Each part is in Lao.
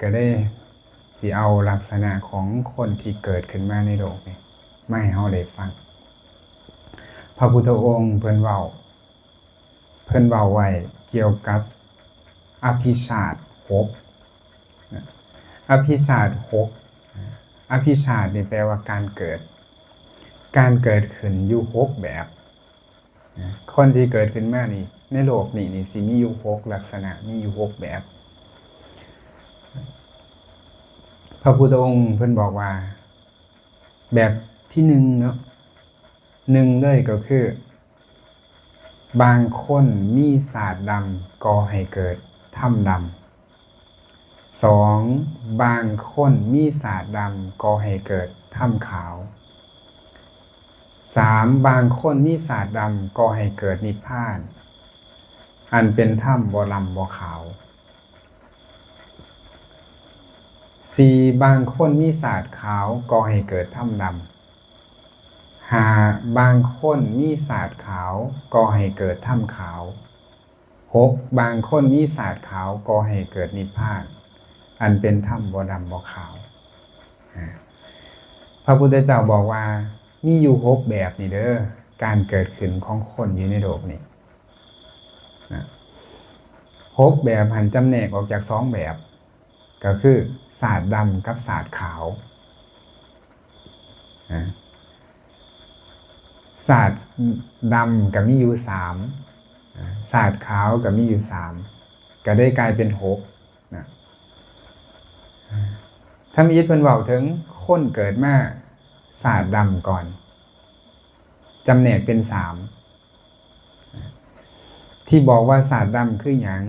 ກໍເລີຍຊິເອົາລັກສະນະຂອງຄົນທີ່ເກີດຂຶ້ນມາໃນໂລກນີ້ມາໃຫ້ເຮົາໄດ້ຟັງ. ພະພຸດທະອົງເພິ່ນເວົ້າ ເພິ່ນເວົ້າໄວ້ກ່ຽວກັບອະພິຊາດຫົກ. ອະພິຊາດຫົກ ອະພິຊາດນີ້ແປວ່າການເກີດ. ການເກີດຂຶ້ນຢູ່ຫົກແບບ. ຄົນທີ່ເກີດຂຶ້ນມານີ້ ໃນໂລກນີ້ນີ້ ຊິມີຢູ່ຫົກລັກສະນະ ມີຢູ່ຫົກແບບ. ພະພຸດທະອົງເພິ່ນບອກວ່າ ແບບທີໜຶ່ງເນາະ ໜຶ່ງເລີຍກໍຄື ບາງຄົນມີສາດດຳກໍໃຫ້ເກີດທຳດຳ. ສອງ ບາງຄົນມີສາດດຳກໍໃຫ້ເກີດທຳຂາວ. ສາມ ບາງຄົນມີສາດດຳກໍໃຫ້ເກີດນິບພານ ອັນເປັນທຳບໍ່ດຳບໍ່ຂາວ. ສີ່ ບາງຄົນມີສາດຂາວກໍໃຫ້ເກີດທຳດຳ. ຫ້າ ບາງຄົນມີສາດຂາວກໍໃຫ້ເກີດທຳຂາວ. ຫົກ ບາງຄົນມີສາດຂາວກໍໃຫ້ເກີດນິບພານ ອັນເປັນທຳບໍ່ດຳບໍ່ຂາວ. ອາ ພະພຸດທະເຈົ້າບອກວ່າ ມີຢູ່ຫົກແບບນີ້ເດີ ການເກີດຂຶ້ນຂອງຄົນຢູ່ໃນໂລກນີ້ນະ. ຫົກແບບຫັ້ນຈຳແນກອອກຈາກສອງແບບ ກໍຄືສາດດຳກັບສາດຂາວ. ອາ ສາດດຳກໍມີຢູ່ສາມ ອາ ສາດຂາວກໍມີຢູ່ສາມ ກໍໄດ້ກາຍເປັນຫົກນະ. ອາ ທຳອິດເພິ່ນເວົ້າເຖິງຄົນເກີດມາສາດດຳກ່ອນ ຈຳແນກເປັນສາມ ທີ່ບອກວ່າສາດດຳຄືຫຍັງ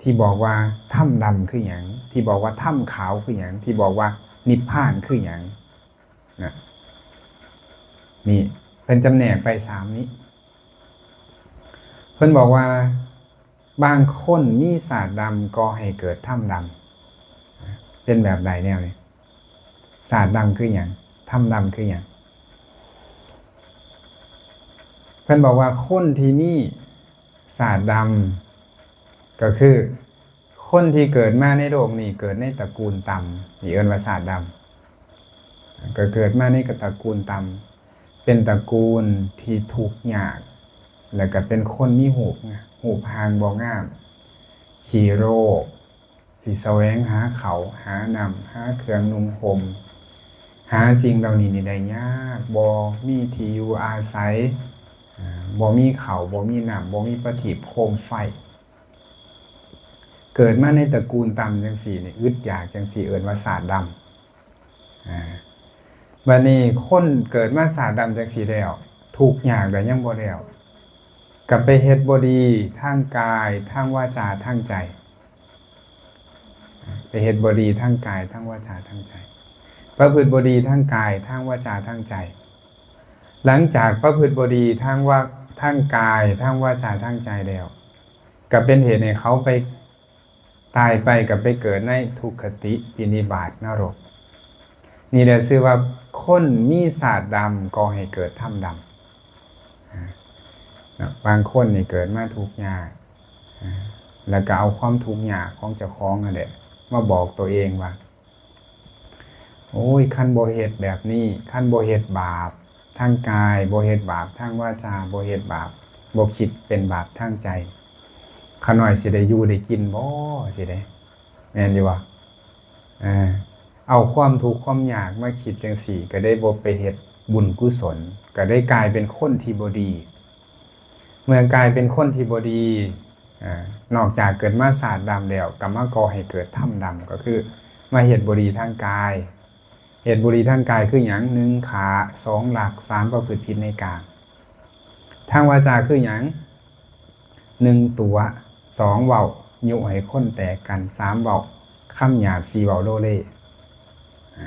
ທີ່ບອກວ່າທຳດຳຄືຫຍັງ ທີ່ບອກວ່າທຳຂາວຄືຫຍັງ ທີ່ບອກວ່ານິບພານຄືຫຍັງນະ. ນີ້ເພິ່ນຈຳແນກໄປສາມນີ້ ເພິ່ນບອກວ່າ ບາງຄົນມີສາດດຳກໍໃຫ້ເກີດທຳດຳ. ເປັນແບບໃດແນວນີ້? ສາດດຳຄືຫຍັງ? ທຳດຳຄືຫຍັງ? ເພິ່ນບອກວ່າຄົນທີ່ມີສາດດຳ ກໍຄືຄົນທີ່ເກີດມາໃນໂລກນີ້ເກີດໃນຕະກູນຕ່ຳ ນີ້ເອີ້ນວ່າສາດດຳ. ກໍເກີດມາໃນຕະກູນຕ່ຳ ເປັນຕະກູນທີ່ທຸກຍາກ ແລ້ວກໍເປັນຄົນມີຮູບ ຮູບຮ່າງບໍ່ງາມ ຂີ້ໂລກ ຊິສະແຫວງຫາເຂົ້າ ຫານ້ຳ ຫາເຄື່ອງນຸ່ງຫົ່ມ ຫາສິ່ງເຫຼົ່ານີ້ນີ້ໄດ້ຍາກ ບໍ່ມີທີ່ຢູ່ອາໄສ ອາ ບໍ່ມີເຂົ້າ ບໍ່ມີນ້ຳ ບໍ່ມີປະທີບໂຄມໄຟ. ເກີດມາໃນຕະກູນຕ່ຳຈັ່ງຊີ້ນີ້ ອຶດຢາກຈັ່ງຊີ້ ເອີ້ນວ່າສາດດຳ. ອາ ບັດນີ້ຄົນເກີດມາສາດດຳຈັ່ງຊີ້ແລ້ວ ທຸກຍາກແລ້ວຍັງບໍ່ແລ້ວ ກໍໄປເຮັດບໍ່ດີທາງກາຍ ທາງວາຈາ ທາງໃຈ. ໄປເຮັດບໍ່ດີທາງກາຍ ທາງວາຈາ ທາງໃຈ ປະພຶດບໍ່ດີທາງກາຍ ທາງວາຈາ ທາງໃຈ. ຫຼັງຈາກປະພຶດບໍ່ດີທາງວາ ທາງກາຍ ທາງວາຈາ ທາງໃຈແລ້ວ ກໍເປັນເຫດໃຫ້ເຂົາໄປ ຕາຍໄປກໍໄປເກີດໃນທຸກຄະຕິ ວິນິບາດ ນະລົກ. ນີ້ແຫຼະຊື່ວ່າຄົນມີສາດດຳກໍໃຫ້ເກີດທຳດຳ. ອາ ເນາະ ບາງຄົນນີ້ເກີດມາທຸກຍາກ ອາ ແລ້ວກໍເອົາຄວາມທຸກຍາກຂອງເຈົ້າຂອງຫັ້ນແຫຼະມາບອກຕົວເອງວ່າ ໂອ້ຍ ຄັນບໍ່ເຮັດແບບນີ້ ຄັນບໍ່ເຮັດບາບທາງກາຍ ບໍ່ເຮັດບາບທາງວາຈາ ບໍ່ເຮັດບາບ ບໍ່ຄິດເປັນບາບທາງໃຈ ຂ້ານ້ອຍຊິໄດ້ຢູ່ໄດ້ກິນບໍ່ ຊິໄດ້ ແມ່ນຢູ່ບໍ່? ເອີ ເອົາຄວາມທຸກຄວາມຍາກມາຄິດຈັ່ງຊີ້ ກໍໄດ້ບໍ່ໄປເຮັດບຸນກຸສົນ ກໍໄດ້ກາຍເປັນຄົນທີ່ບໍ່ດີ. ເມື່ອກາຍເປັນຄົນທີ່ບໍ່ດີ ອາ ນອກຈາກເກີດມາຊາດດຳແລ້ວ ກໍມາກໍ່ໃຫ້ເກີດທຳດຳ ກໍຄືມາເຮັດບໍ່ດີທາງກາຍ. ເຮັດບໍ່ດີທາງກາຍຄືຫຍັງ? ໜຶ່ງ ຂ້າ, ສອງ ລັກ, ສາມ ປະພຶດຜິດໃນກາມ. ທາງວາຈາຄືຫຍັງ? ໜຶ່ງ ຕົວະ, ສອງ ເວົ້າຍຸໃຫ້ຄົນແຕກກັນ, ສາມ ເວົ້າຄຳຫຍາບ, ສີ່ ເວົ້າໂລເລ. ອາ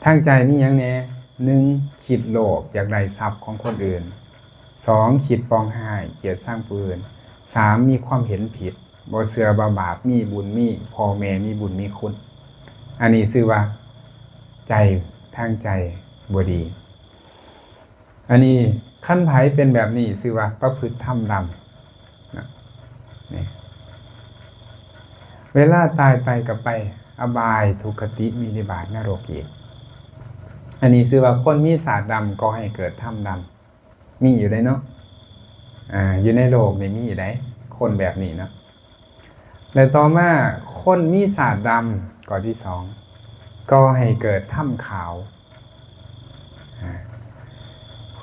ທາງໃຈມີຫຍັງແດ່? ໜຶ່ງ ຄິດໂລບ ຢາກໄດ້ຊັບຂອງຄົນອື່ນ, ສອງ ຄິດປອງຮ້າຍ ກຽດຊັງຜູ້ອື່ນ, ສາມ ມີຄວາມເຫັນຜິດ ບໍ່ເຊື່ອວ່າບາບມີບຸນມີ, ພໍ່ແມ່ມີບຸນມີຄຸນ. ອັນນີ້ຊື່ວ່າໃຈ ທາງໃຈບໍ່ດີ. ອັນນີ້ຄັນໃຜເປັນແບບນີ້ຊື່ວ່າປະພຶດທຳດຳນະ. ນີ້ ເວລາຕາຍໄປກໍໄປ ອະບາຍ ທຸກຄະຕິ ວິນິບາດ ນະລົກອີກ. ອັນນີ້ຊື່ວ່າຄົນມີຊາດດຳກໍ່ໃຫ້ເກີດທຳດຳ. ມີຢູ່ເດ້ເນາະ ອ່າ ຢູ່ໃນໂລກນີ້ມີຢູ່ໃດ໋ ຄົນແບບນີ້ເນາະ. ແລະຕໍ່ມາ ຄົນມີຊາດດຳ ຂໍ້ທີສອງ ກໍ່ໃຫ້ເກີດທຳຂາວ. ອ່າ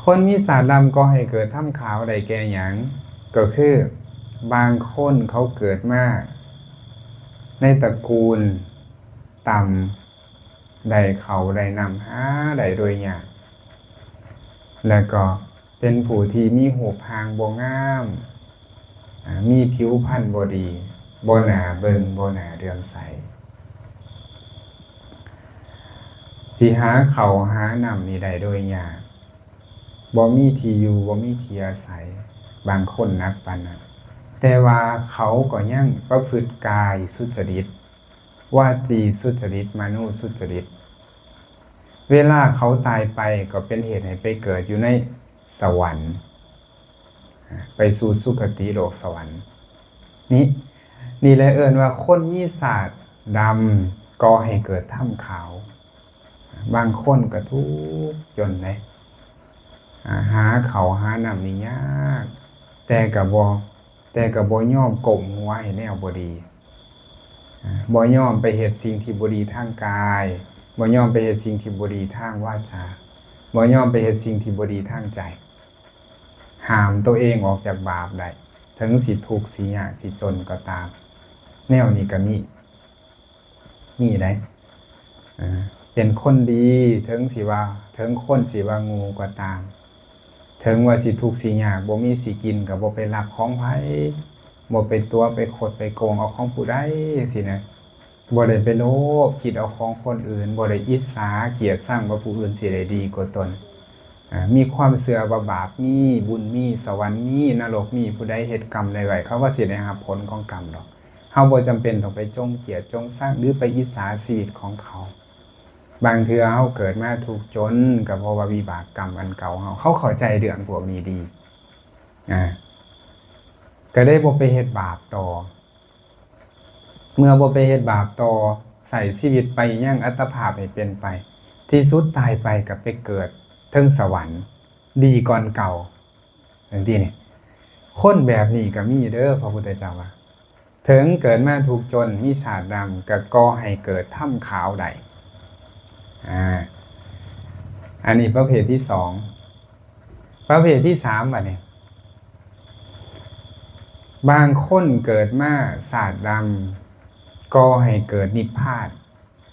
ຄົນມີຊາດດຳກໍ່ໃຫ້ເກີດທຳຂາວໄດ້ແກ່ຫຍັງ? ກໍຄືບາງຄົນເຂົາເກີດມາໃນຕະກູນຕ່ຳ ໄດ້ເຂົ້າໄດ້ນ້ຳ ຫາໄດ້ໂດຍຍາກ ແລະກໍເປັນຜູ້ທີ່ມີຮູບຮ່າງບໍ່ງາມ ອ່າ ມີຜິວພັນບໍ່ດີ ບໍ່ໜ້າເບິ່ງ ບໍ່ໜ້າເຫຼື້ອມໃສ ຊິຫາເຂົ້າຫານ້ຳນີ້ໄດ້ໂດຍຍາກ ບໍ່ມີທີ່ຢູ່ ບໍ່ມີທີ່ອາໄສ ບາງຄົນໜັກປານນັ້ນ ແຕ່ວ່າເຂົາກໍຍັງປະພຶດກາຍສຸດຈະລິດ ວາຈີສຸດຈະລິດ ມະໂນສຸດຈະລິດ ເວລາເຂົາຕາຍໄປກໍເປັນເຫດໃຫ້ໄປເກີດຢູ່ໃນສະຫວັນ ໄປສູ່ສຸຄະຕິໂລກສະຫວັນ. ນີ້ ນີ້ແຫຼະເອີ້ນວ່າຄົນມີຊາດດຳກໍ່ໃຫ້ເກີດທຳຂາວ. ບາງຄົນກໍທຸກຈົນເດ້ ອາ ຫາເຂົ້າຫານ້ຳນີ້ຍາກ ແຕ່ກໍບໍ່ ແຕ່ກໍບໍ່ຍອມກົ້ມຫົວໃຫ້ແນວບໍ່ດີ ອາ ບໍ່ຍອມໄປເຮັດສິ່ງທີ່ບໍ່ດີທາງກາຍ ບໍ່ຍອມໄປເຮັດສິ່ງທີ່ບໍ່ດີທາງວາຈາ ບໍ່ຍອມໄປເຮັດສິ່ງທີ່ບໍ່ດີທາງໃຈ ຫ້າມຕົວເອງອອກຈາກບາບໄດ້ ເຖິງຊິທຸກຊິຍາກຊິຈົນກໍຕາມ. ແນວນີ້ກໍມີ ມີໄດ໋ ເປັນຄົນດີ ເຖິງຊິວ່າ ເຖິງຄົນຊິວ່າໂງ່ກໍຕາມ ເຖິງວ່າຊິທຸກຊິຍາກ ບໍ່ມີຊິກິນກໍບໍ່ໄປລັກຂອງໃຜ ບໍ່ໄປຕົວະໄປຄົດໄປໂກງເອົາຂອງຜູ້ໃດ ຈັ່ງຊີ້ນະ ບໍ່ໄດ້ໄປໂລບຄິດເອົາຂອງຄົນອື່ນ ບໍ່ໄດ້ອິດສາກຽດຊັງວ່າຜູ້ອື່ນຊິໄດ້ດີກວ່າຕົນ ອາ ມີຄວາມເຊື່ອວ່າບາບມີ ບຸນມີ ສະຫວັນມີ ນະລົກມີ ຜູ້ໃດເຮັດກຳໄດ້ໄວ້ ເຂົາກໍຊິໄດ້ຮັບຜົນຂອງກຳດອກ. ເຮົາບໍ່ຈຳເປັນຕ້ອງໄປຈົງກຽດຈົງຊັງ ຫຼື ໄປອິດສາຊີວິດຂອງເຂົາ. ບາງເທື່ອເຮົາເກີດມາທຸກຈົນ ກໍເພາະວ່າວິບາກກຳອັນເກົ່າເຮົາ. ເຂົາເຂົ້າໃຈເລື່ອງພວກນີ້ດີ ອາ ກໍເລີຍບໍ່ໄປເຮັດບາບຕໍ່. ເມື່ອບໍ່ໄປເຮັດບາບຕໍ່ ໃຊ້ຊີວິດໄປຢ່າງອັດຕະພາບໃຫ້ເປັນໄປ ທີ່ສຸດຕາຍໄປກໍໄປເກີດເທິງສະຫວັນ ດີກ່ອນເກົ່າ ຈັ່ງຊີ້ນີ້ ຄົນແບບນີ້ກໍມີເດີ ພະພຸດທະເຈົ້າວ່າ ເຖິງເກີດມາທຸກຈົນ ມີຊາດດຳ ກໍກໍ່ໃຫ້ເກີດທຳຂາວໄດ້. ອາ ອັນນີ້ປະເພດທີສອງ. ປະເພດທີສາມ ບາດນີ້ ບາງຄົນເກີດມາຊາດດຳ ກໍ່ໃຫ້ເກີດນິບພານ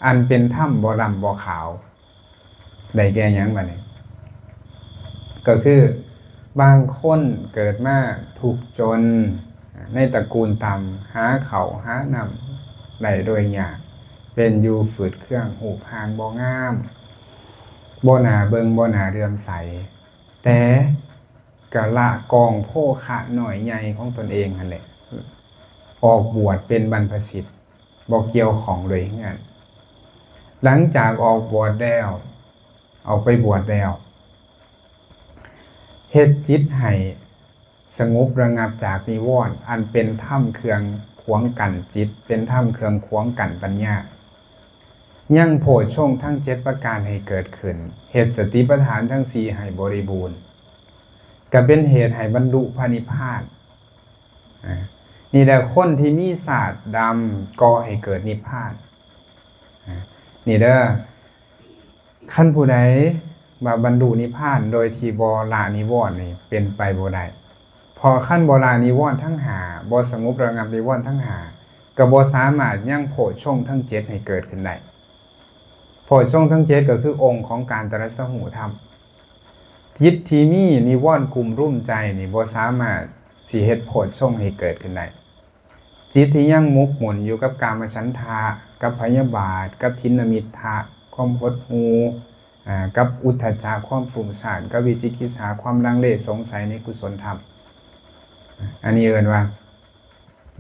ອັນເປັນທຳບໍ່ດຳບໍ່ຂາວ ໄດ້ແກ່ຫຍັງບາດນີ້? ກໍຄືບາງຄົນເກີດມາທຸກຈົນ ໃນຕະກູນຕ່ຳ ຫາເຂົ້າຫານ້ຳໄດ້ໂດຍຍາກ ເປັນຢູ່ຝືດເຄືອງ ຮູບຮ່າງບໍ່ງາມ ບໍ່ໜ້າເບິ່ງ ບໍ່ໜ້າເຫຼື້ອມໃສ ແຕ່ ກະລະກອງໂພຄະນ້ອຍໃຫຍ່ຂອງຕົນເອງຫັ້ນແຫຼະ ອອກບວດເປັນບັນພະສິດ ບໍ່ກ່ຽວຂ້ອງດ້ວຍເຮືອນ. ຫຼັງຈາກອອກບວດແລ້ວ ອອກໄປບວດແລ້ວ ເຮັດຈິດໃຫ້ສະຫງົບລະງັບຈາກນິວອນ ອັນເປັນທຳເຄື່ອງຂວາງກັ້ນຈິດ ເປັນທຳເຄື່ອງຂວາງກັ້ນປັນຍາ ຍັງໂພດຊົງທັງເຈັດປະການໃຫ້ເກີດຂຶ້ນ ເຮັດສະຕິປະທານທັງສີ່ໃຫ້ບໍລິບູນ ກະເປັນເຫດໃຫ້ບັນລຸພະນິບພານ. ອາ ນີ້ແຫຼະ ຄົນທີ່ມີຊາດດຳກໍ່ໃຫ້ເກີດນິບພານ. ອາ ນີ້ເດີ ຄັນຜູ້ໃດວ່າບັນລຸນິບພານໂດຍທີ່ບໍ່ລະນິວອນນີ້ ເປັນໄປບໍ່ໄດ້. ເພາະຄັນບໍ່ລະນິວອນທັງຫ້າ ບໍ່ສະຫງົບລະງັບນິວອນທັງຫ້າ ກໍບໍ່ສາມາດຍັງໂພດຊົງທັງເຈັດໃຫ້ເກີດຂຶ້ນໄດ້. ໂພດຊົງທັງເຈັດກໍຄືອົງຂອງການຕະລັດສະຫູທຳ. ຈິດທີ່ມີນິວອນກຸມລຸມໃຈນີ້ ບໍ່ສາມາດຊິເຮັດໂພດຊົງໃຫ້ເກີດຂຶ້ນໄດ້. ຈິດທີ່ຍັງໝົກໝຸ່ນຢູ່ກັບກາມະສັນທະ ກັບພະຍາບາດ ກັບທິນນະມິດທະ ຄວາມຫົດຫູ່ ອາ ກັບອຸດທະຈະ ຄວາມຟຸ້ງສ້ານ ກັບວິຈິກິດສາ ຄວາມລັງເລສົງໄສໃນກຸສົນທຳ ອັນນີ້ເອີ້ນວ່າ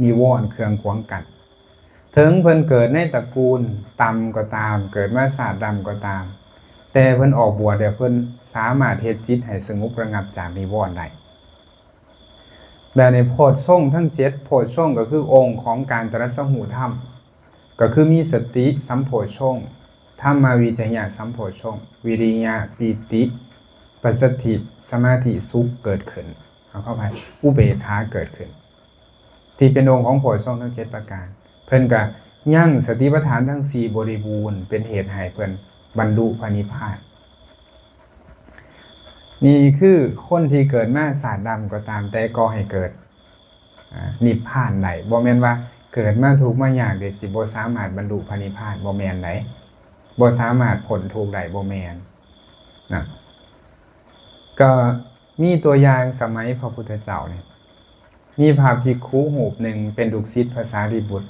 ນິວອນເຄື່ອງຂວາງກັ້ນ. ເຖິງເພິ່ນເກີດໃນຕະກູນຕ່ຳກໍຕາມ ເກີດມາຊາດດຳກໍຕາມ ແຕ່ເພິ່ນອອກບວດແລ້ວ ເພິ່ນສາມາດເຮັດຈິດໃຫ້ສະຫງົບລະງັບຈາກນິວອນໄດ້. ແລ້ວໃນໂພດຊົງທັງເຈັດ ໂພດຊົງກໍຄືອົງຂອງການຕະລັດສະຫູທຳ ກໍ ກໍຄືມີສະຕິສຳໂພດຊົງ, ທຳມະວິຈະຍະສຳໂພດຊົງ, ວິລິຍະ, ປີຕິ, ປັດສະທິ, ສະມາທິ, ສຸກເກີດຂຶ້ນ, ເອົາເຂົ້າໄປ, ອຸເບກຂາເກີດຂຶ້ນ ທີ່ເປັນອົງຂອງໂພດຊົງທັງເຈັດປະການ. ເພິ່ນກໍຍັງສະຕິປະທານທັງສີ່ບໍລິບູນ ເປັນເຫດໃຫ້ເພິ່ນບັນລຸພະນິບພານ. ນີ້ຄືຄົນທີ່ເກີດມາຊາດດຳກໍຕາມແຕ່ ກໍໃຫ້ເກີດ ອາ ນິບພານໄດ້. ບໍ່ແມ່ນວ່າເກີດມາທຸກມາຍາກເດ ຊິບໍ່ສາມາດບັນລຸພະນິບພານ, ບໍ່ແມ່ນໃດ. ບໍ່ສາມາດພົ້ນທຸກໄດ້, ບໍ່ແມ່ນນະ. ກໍມີຕົວຢ່າງສະໄໝພະພຸດທະເຈົ້ານີ້ ມີພະພິກຂຸຮູບໜຶ່ງເປັນລູກສິດພະສາລີບຸດ,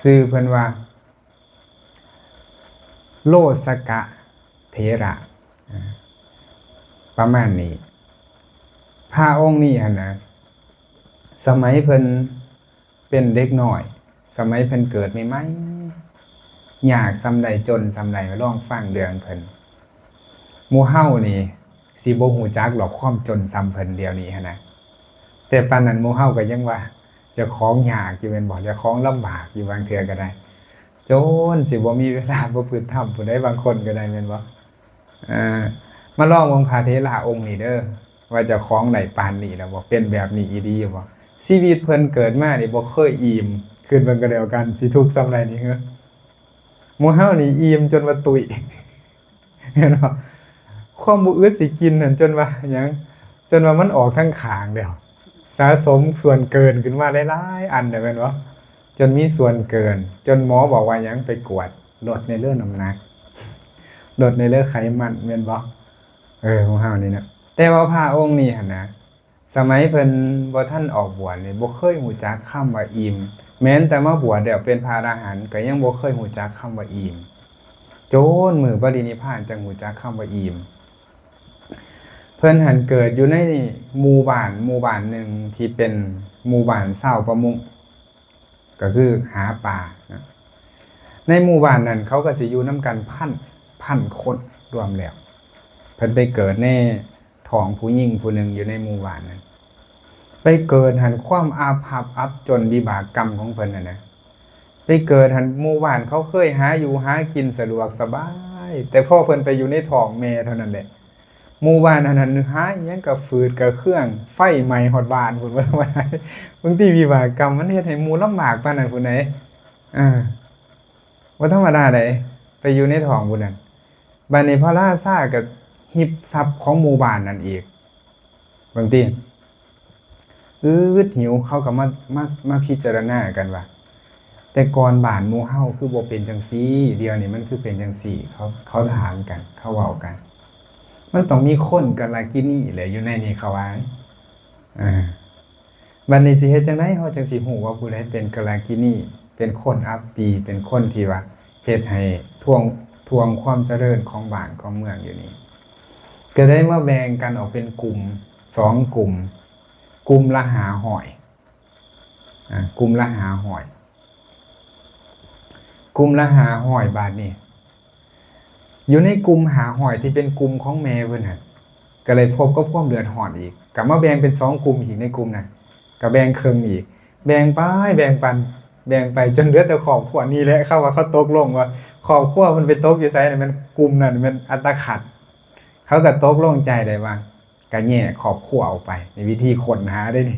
ຊື່ເພິ່ນວ່າ ໂລສະກະເຖລະ ອາ ປະມານນີ້. ພະອົງນີ້ຫັ້ນນະ ສະໄໝເພິ່ນເປັນເດັກນ້ອຍ, ສະໄໝເພິ່ນເກີດໃໝ່ໆ ຍາກສ່ຳໃດ ຈົນສ່ຳໃດ, ລອງຟັງເລື່ອງເພິ່ນ. ໝູ່ເຮົານີ້ຊິບໍ່ຮູ້ຈັກດອກຄວາມຈົນສ່ຳເພິ່ນດຽວນີ້ຫັ້ນນະ. ແຕ່ປານນັ້ນໝູ່ເຮົາກໍຍັງວ່າເຈົ້າຂອງຍາກຢູ່ແມ່ນບໍ່? ເຈົ້າຂອງລຳບາກຢູ່, ບາງເທື່ອກໍໄດ້ ຈົນຊິບໍ່ມີເວລາປະພຶດທຳພຸ້ນໃດ, ບາງຄົນກໍໄດ້ແມ່ນບໍ່? ເອີ ມາລອງເບິ່ງພະເຖລະອົງນີ້ເດີ ວ່າເຈົ້າຂອງໄດ້ປານນີ້ແລ້ວບໍ່? ເປັນແບບນີ້ອີ່ຫຼີຢູ່ບໍ່? ຊີວິດເພິ່ນເກີດມານີ້ບໍ່ເຄີຍອີ່ມ, ຄິດເບິ່ງກໍແລ້ວກັນ ຊິທຸກສ່ຳໃດນີ້ເຮີ? ໝູ່ເຮົານີ້ອີ່ມຈົນວ່າຕຸ້ຍ ເຫັນບໍ່? ຄວາມບໍ່ອຶດຊິກິນນັ້ນ ຈົນວ່າຫຍັງ ຈົນວ່າມັນອອກທາງຂ້າງແລ້ວ, ສະສົມສ່ວນເກີນຂຶ້ນມາຫຼາຍໆອັນແລ້ວແມ່ນບໍ່? ຈົນມີສ່ວນເກີນ ຈົນໝໍບອກວ່າຫຍັງ ໄປກວດ ລົດແດ່ເລີນ້ຳໜັກ ລົດແດ່ເລີໄຂມັນ ແມ່ນບໍ່? ເອີ ຂອງເຮົານີ້ນະ. ແຕ່ວ່າພະອົງນີ້ຫັ້ນນະ ສະໄໝເພິ່ນບໍ່ທັນອອກບວດນີ້ ບໍ່ເຄີຍຮູ້ຈັກຄຳວ່າອີ່ມ. ແມ່ນແຕ່ມາບວດແລ້ວເປັນພະອະລະຫັນ ກໍຍັງບໍ່ເຄີຍຮູ້ຈັກຄຳວ່າອີ່ມ, ຈົນມື້ປະລິນິບພານຈັ່ງຮູ້ຈັກຄຳວ່າອີ່ມ. ເພິ່ນຫັ້ນເກີດຢູ່ໃນໝູ່ບ້ານ ໝູ່ບ້ານໜຶ່ງທີ່ເປັນໝູ່ບ້ານຊາວປະມົງ ກໍຄືຫາປານະ. ໃນໝູ່ບ້ານນັ້ນເຂົາກໍຊິຢູ່ນຳກັນພັນ ພັນຄົນລວມແລ້ວ. ເພິ່ນໄປເກີດໃນທ້ອງຜູ້ຍິງຜູ້ໜຶ່ງຢູ່ໃນໝູ່ບ້ານນັ້ນ. ໄປເກີດຫັ້ນ ຄວາມອາພັບອັບຈົນ ວິບາກກຳຂອງເພິ່ນຫັ້ນນະ, ໄປເກີດຫັ້ນ ໝູ່ບ້ານເຂົາເຄີຍຫາຢູ່ຫາກິນສະດວກສະບາຍ, ແຕ່ພໍເພິ່ນໄປຢູ່ໃນທ້ອງແມ່ເທົ່ານັ້ນແຫຼະ ໝູ່ບ້ານອັນນັ້ນຫາອີ່ຫຍັງກະຝືດກະເຄືອງ, ໄຟໄໝ້ຮອດບ້ານພຸ້ນ. ບໍ່ທຳມະດາ, ບາງທີວິບາກກຳມັນເຮັດໃຫ້ໝູ່ລຳບາກປານນັ້ນພຸ້ນໃດ໋. ເອີ ບໍ່ທຳມະດາໃດ໋ ໄປຢູ່ໃນທ້ອງພຸ້ນນັ້ນ. ບາດນີ້ພະລາຊາກໍຮິບຊັບຂອງໝູ່ບ້ານນັ້ນອີກ. ບາງທີອຶດຫິວ ເຂົາກໍມາ ມາ ມາພິຈາລະນາກັນວ່າ ແຕ່ກ່ອນບ້ານໝູ່ເຮົາຄືບໍ່ເປັນຈັ່ງຊີ້, ດຽວນີ້ມັນຄືເປັນຈັ່ງຊີ້. ເຂົາ ເຂົາຖາມກັນ ເຂົາເວົ້າກັນ, ມັນຕ້ອງມີຄົນກາລະກິນີແຫຼະຢູ່ໃນນີ້ ເຂົາວ່າ. ເອີ ບັດນີ້ຊິເຮັດຈັ່ງໃດເຮົາຈຶ່ງຊິຮູ້ວ່າຜູ້ໃດເປັນກາລະກິນີ, ເປັນຄົນອັບປີ, ເປັນຄົນທີ່ວ່າເຮັດໃຫ້ທວງ ທວງຄວາມຈະເລີນຂອງບ້ານຂອງເມືອງຢູ່ນີ້? ກໍໄດ້ມາແບ່ງກັນອອກເປັນກຸ່ມ ສອງກຸ່ມ, ກຸ່ມລະຫ້າຮ້ອຍ ອ່າ ກຸ່ມລະຫ້າຮ້ອຍ ກຸ່ມລະຫ້າຮ້ອຍ. ບາດນີ້ ຢູ່ໃນກຸ່ມຫ້າຮ້ອຍທີ່ເປັນກຸ່ມຂອງແມ່ເພິ່ນຫັ້ນ ກໍໄດ້ພົບກັບຄວາມເດືອດຮ້ອນອີກ, ກໍມາແບ່ງເປັນສອງກຸ່ມອີກ. ໃນກຸ່ມນັ້ນກໍແບ່ງເຄິ່ງອີກ, ແບ່ງໄປ ແບ່ງປັນ ແບ່ງໄປຈົນເຫຼືອແຕ່ຄອບຄົວນີ້ແຫຼະ. ເຂົາວ່າເຂົາຕົກລົງວ່າຄອບຄົວເພິ່ນໄປຕົກຢູ່ໃສນີ້ ແມ່ນກຸ່ມນັ້ນແມ່ນອັດຕະຂັດ. ເຂົາກໍຕົກລົງໃຈໄດ້ວ່າ ກະແຍກຄອບຄົວອອກໄປ. ນີ້ວິທີຄົ້ນຫາເດ້ນີ້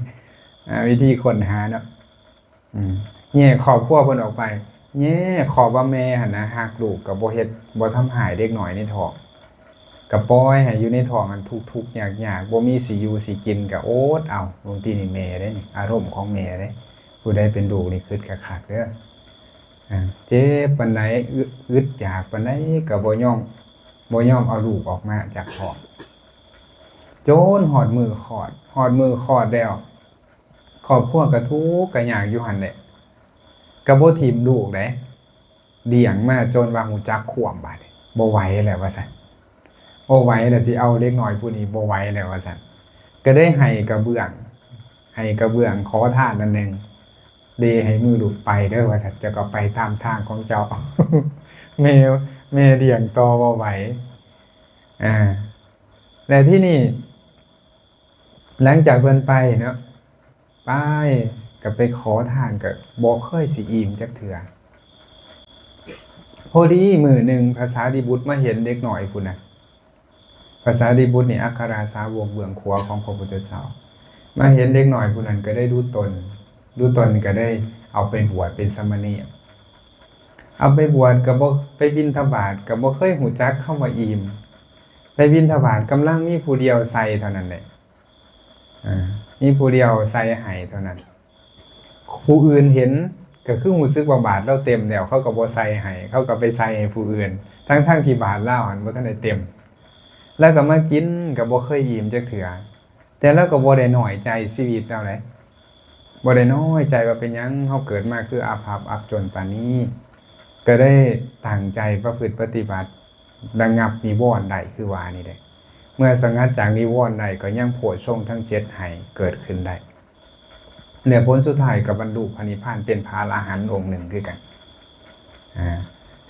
ອາ ວິທີຄົ້ນຫາເນາະ. ອືມ ແຍກຄອບຄົວເພິ່ນອອກໄປ, ແຍກຄອບວ່າແມ່ຫັ້ນນະຮັກລູກ ກໍບໍ່ເຮັດ ບໍ່ທຳຮ້າຍເດັກນ້ອຍໃນທ້ອງ, ກໍປ່ອຍໃຫ້ຢູ່ໃນທ້ອງຫັ້ນທຸກໆຍາກໆ, ບໍ່ມີຊິຢູ່ຊິກິນກໍອົດເອົາ. ບາງທີນີ້ແມ່ເດ້ນີ້ ອາລົມຂອງແມ່ເດ້. ຜູ້ໃດເປັນລູກນີ້ຄຶດຄັກໆເດີ. ອາ ເຈັບປານໃດ ອຶ ອຶດຢາກປານໃດ ກໍບໍ່ຍອມ ບໍ່ຍອມເອົາລູກອອກມາຈາກທ້ອງ ຈົນຮອດມື້ຄອດ. ຮອດມື້ຄອດແລ້ວ ຄອບຄົວກໍທຸກກໍຍາກຢູ່ຫັ້ນແຫຼະ, ກໍບໍ່ຖິ້ມລູກເດ້, ລ້ຽງມາຈົນວ່າຮູ້ຈັກຄວາມ. ບາດນີ້ບໍ່ໄຫວແລ້ວວ່າຊັ້ນ, ບໍ່ໄຫວແລ້ວ, ຊິເອົາເດັກນ້ອຍຜູ້ນີ້ບໍ່ໄຫວແລ້ວວ່າຊັ້ນ, ກໍໄດ້ໃຫ້ກະເບື້ອງ ໃຫ້ກະເບື້ອງຂໍທານອັນໜຶ່ງ ເດໃຫ້ມືລູກໄປເດີວ່າຊັ້ນ, ເຈົ້າກໍໄປຕາມທາງຂອງເຈົ້າ. ແມ່ ແມ່ລ້ຽງຕໍ່ບໍ່ໄຫວ. ອາ ແລະ ທີນີ້ ຫຼັງຈາກເພິ່ນໄປເນາະ, ໄປ ກໍໄປຂໍທານ ກໍບໍ່ເຄີຍຊິອີ່ມຈັກເທື່ອ. ພໍດີມື້ໜຶ່ງພະສາລີບຸດມາເຫັນເດັກນ້ອຍຜູ້ນັ້ນ. ພະສາລີບຸດນີ້ອັກຄະລາສາວົກເບື້ອງຂວາຂອງພະພຸດທະເຈົ້າ ມາເຫັນເດັກນ້ອຍຜູ້ນັ້ນກໍໄດ້ດູຕົນ, ດູຕົນກໍໄດ້ເອົາໄປບວດເປັນສາມະເນນ. ເອົາໄປບວດກໍບໍ່, ໄປບິນທະບາດກໍບໍ່ເຄີຍຮູ້ຈັກຄຳວ່າອີ່ມ, ໄປບິນທະບາດກຳລັງມີຜູ້ດຽວໃສ່ເທົ່ານັ້ນແຫຼະ, ເອີ ມີຜູ້ດຽວໃສ່ໃຫ້ເທົ່ານັ້ນ. ຜູ້ອື່ນເຫັນກໍຄືຮູ້ສຶກວ່າບາດລາວເຕັມແລ້ວ ເຂົາກໍບໍ່ໃສ່ໃຫ້, ເຂົາກໍໄປໃສ່ໃຫ້ຜູ້ອື່ນ ທັງໆທີ່ບາດລາວຫັ້ນບໍ່ທັນໄດ້ເຕັມ. ລາວກໍມາກິນກໍບໍ່ເຄີຍອີ່ມຈັກເທື່ອ, ແຕ່ລາວກໍບໍ່ໄດ້ນ້ອຍໃຈຊີວິດລາວໃດ, ບໍ່ໄດ້ນ້ອຍໃຈວ່າເປັນຫຍັງເຮົາເກີດມາຄືອາພັບອັບຈົນປານນີ້, ກໍໄດ້ຕັ້ງໃຈປະພຶດປະຕິບັດ ລະງັບນິວອນໄດ້ຄືວ່ານີ້ແຫຼະ. ເມື່ອສະຫງັດຈາກນິວອນໄດ້ ກໍຍັງໂພດຊົງທັງເຈັດໃຫ້ເກີດຂຶ້ນໄດ້ ແລະ ຜົນສຸດທ້າຍກໍບັນລຸພະນິບພານເປັນພະອະລະຫັນອົງໜຶ່ງຄືກັນ. ອາ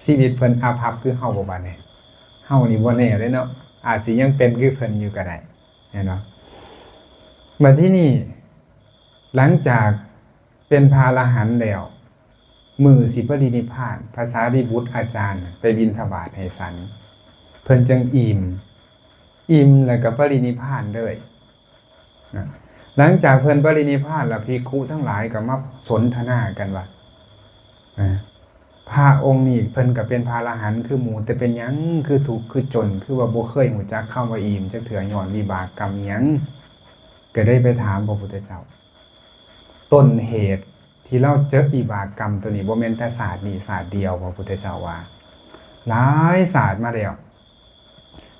ຊີວິດເພິ່ນອາພັບຄືເຮົາບໍ່ບາດນີ້? ເຮົານີ້ບໍ່ແນ່ເດ້ເນາະ, ອາດຊິຍັງເປັນຄືເພິ່ນຢູ່ກໍໄດ້ ແມ່ນບໍ່? ບັດທີນີ້ ຫຼັງຈາກເປັນພະອະລະຫັນແລ້ວ, ມື້ຊິປະລິນິບພານ ພະສາລີບຸດອາຈານໄປບິນທະບາດໃຫ້ສັນ, ເພິ່ນຈຶ່ງອີ່ມ, ອີ່ມແລ້ວກໍປະລິນິບພານເລີຍນະ. ຫຼັງຈາກເພິ່ນປະລິນິບພານແລ້ວ, ພິກຂຸທັງຫຼາຍກໍມາສົນທະນາກັນວ່າ, ອາ ພະອົງນີ້ເພິ່ນກໍເປັນພະອະລະຫັນຄືໝູ່, ແຕ່ເປັນຫຍັງຄືທຸກຄືຈົນ, ຄືວ່າບໍ່ເຄີຍຮູ້ຈັກຄຳວ່າອີ່ມຈັກເທື່ອ, ຍ້ອນວິບາກກຳຫຍັງ? ກໍໄດ້ໄປຖາມພະພຸດທະເຈົ້າ. ຕົ້ນເຫດທີ່ລາວເຈີວິບາກກຳໂຕນີ້ ບໍ່ແມ່ນແຕ່ຊາດນີ້ຊາດດຽວ, ພະພຸດທະເຈົ້າວ່າ ຫຼາຍຊາດມາແລ້ວ.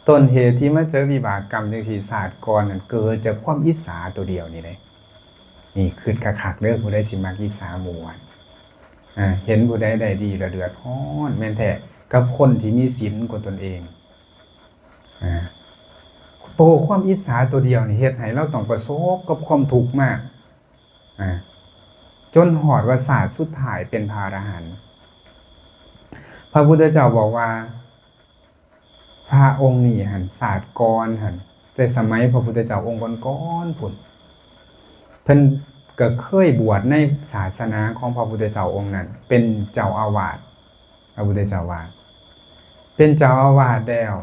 ຕົ້ນເຫດທີ່ມາເຈີວິບາກກຳຈັ່ງຊີ້ຊາດກ່ອນນັ້ນ ເກີດຈາກຄວາມອິດສາໂຕດຽວນີ້ເດ້. ນີ້ຄຶດຄັກໆເດີ, ຜູ້ໃດຊິມັກອິດສາໝູ່ຫັ້ນ, ອາ ເຫັນຜູ້ໃດໄດ້ດີແລ້ວເດືອດຮ້ອນ, ແມ່ນແທ້ ກັບຄົນທີ່ມີສິນກວ່າຕົນເອງ. ອາ ໂຕຄວາມອິດສາໂຕດຽວນີ້ເຮັດໃຫ້ລາວຕ້ອງປະສົບກັບຄວາມທຸກມາກ, ອາ ຈົນຮອດວ່າຊາດສຸດທ້າຍເປັນພະອະລະຫັນ. ພະພຸດທະເຈົ້າບອກວ່າ ພະອົງນີ້ຫັ້ນ ຊາດກ່ອນຫັ້ນ, ແຕ່ສະໄໝພະພຸດທະເຈົ້າອົງກ່ອນໆພຸ້ນ, ເພິ່ນກໍເຄີຍບວດໃນສາສະໜາຂອງພະພຸດທະເຈົ້າອົງນັ້ນ ເປັນເຈົ້າອາວາດ, ພະພຸດທະເຈົ້າວ່າ ເປັນເຈົ້າອາວາດແລ້ວ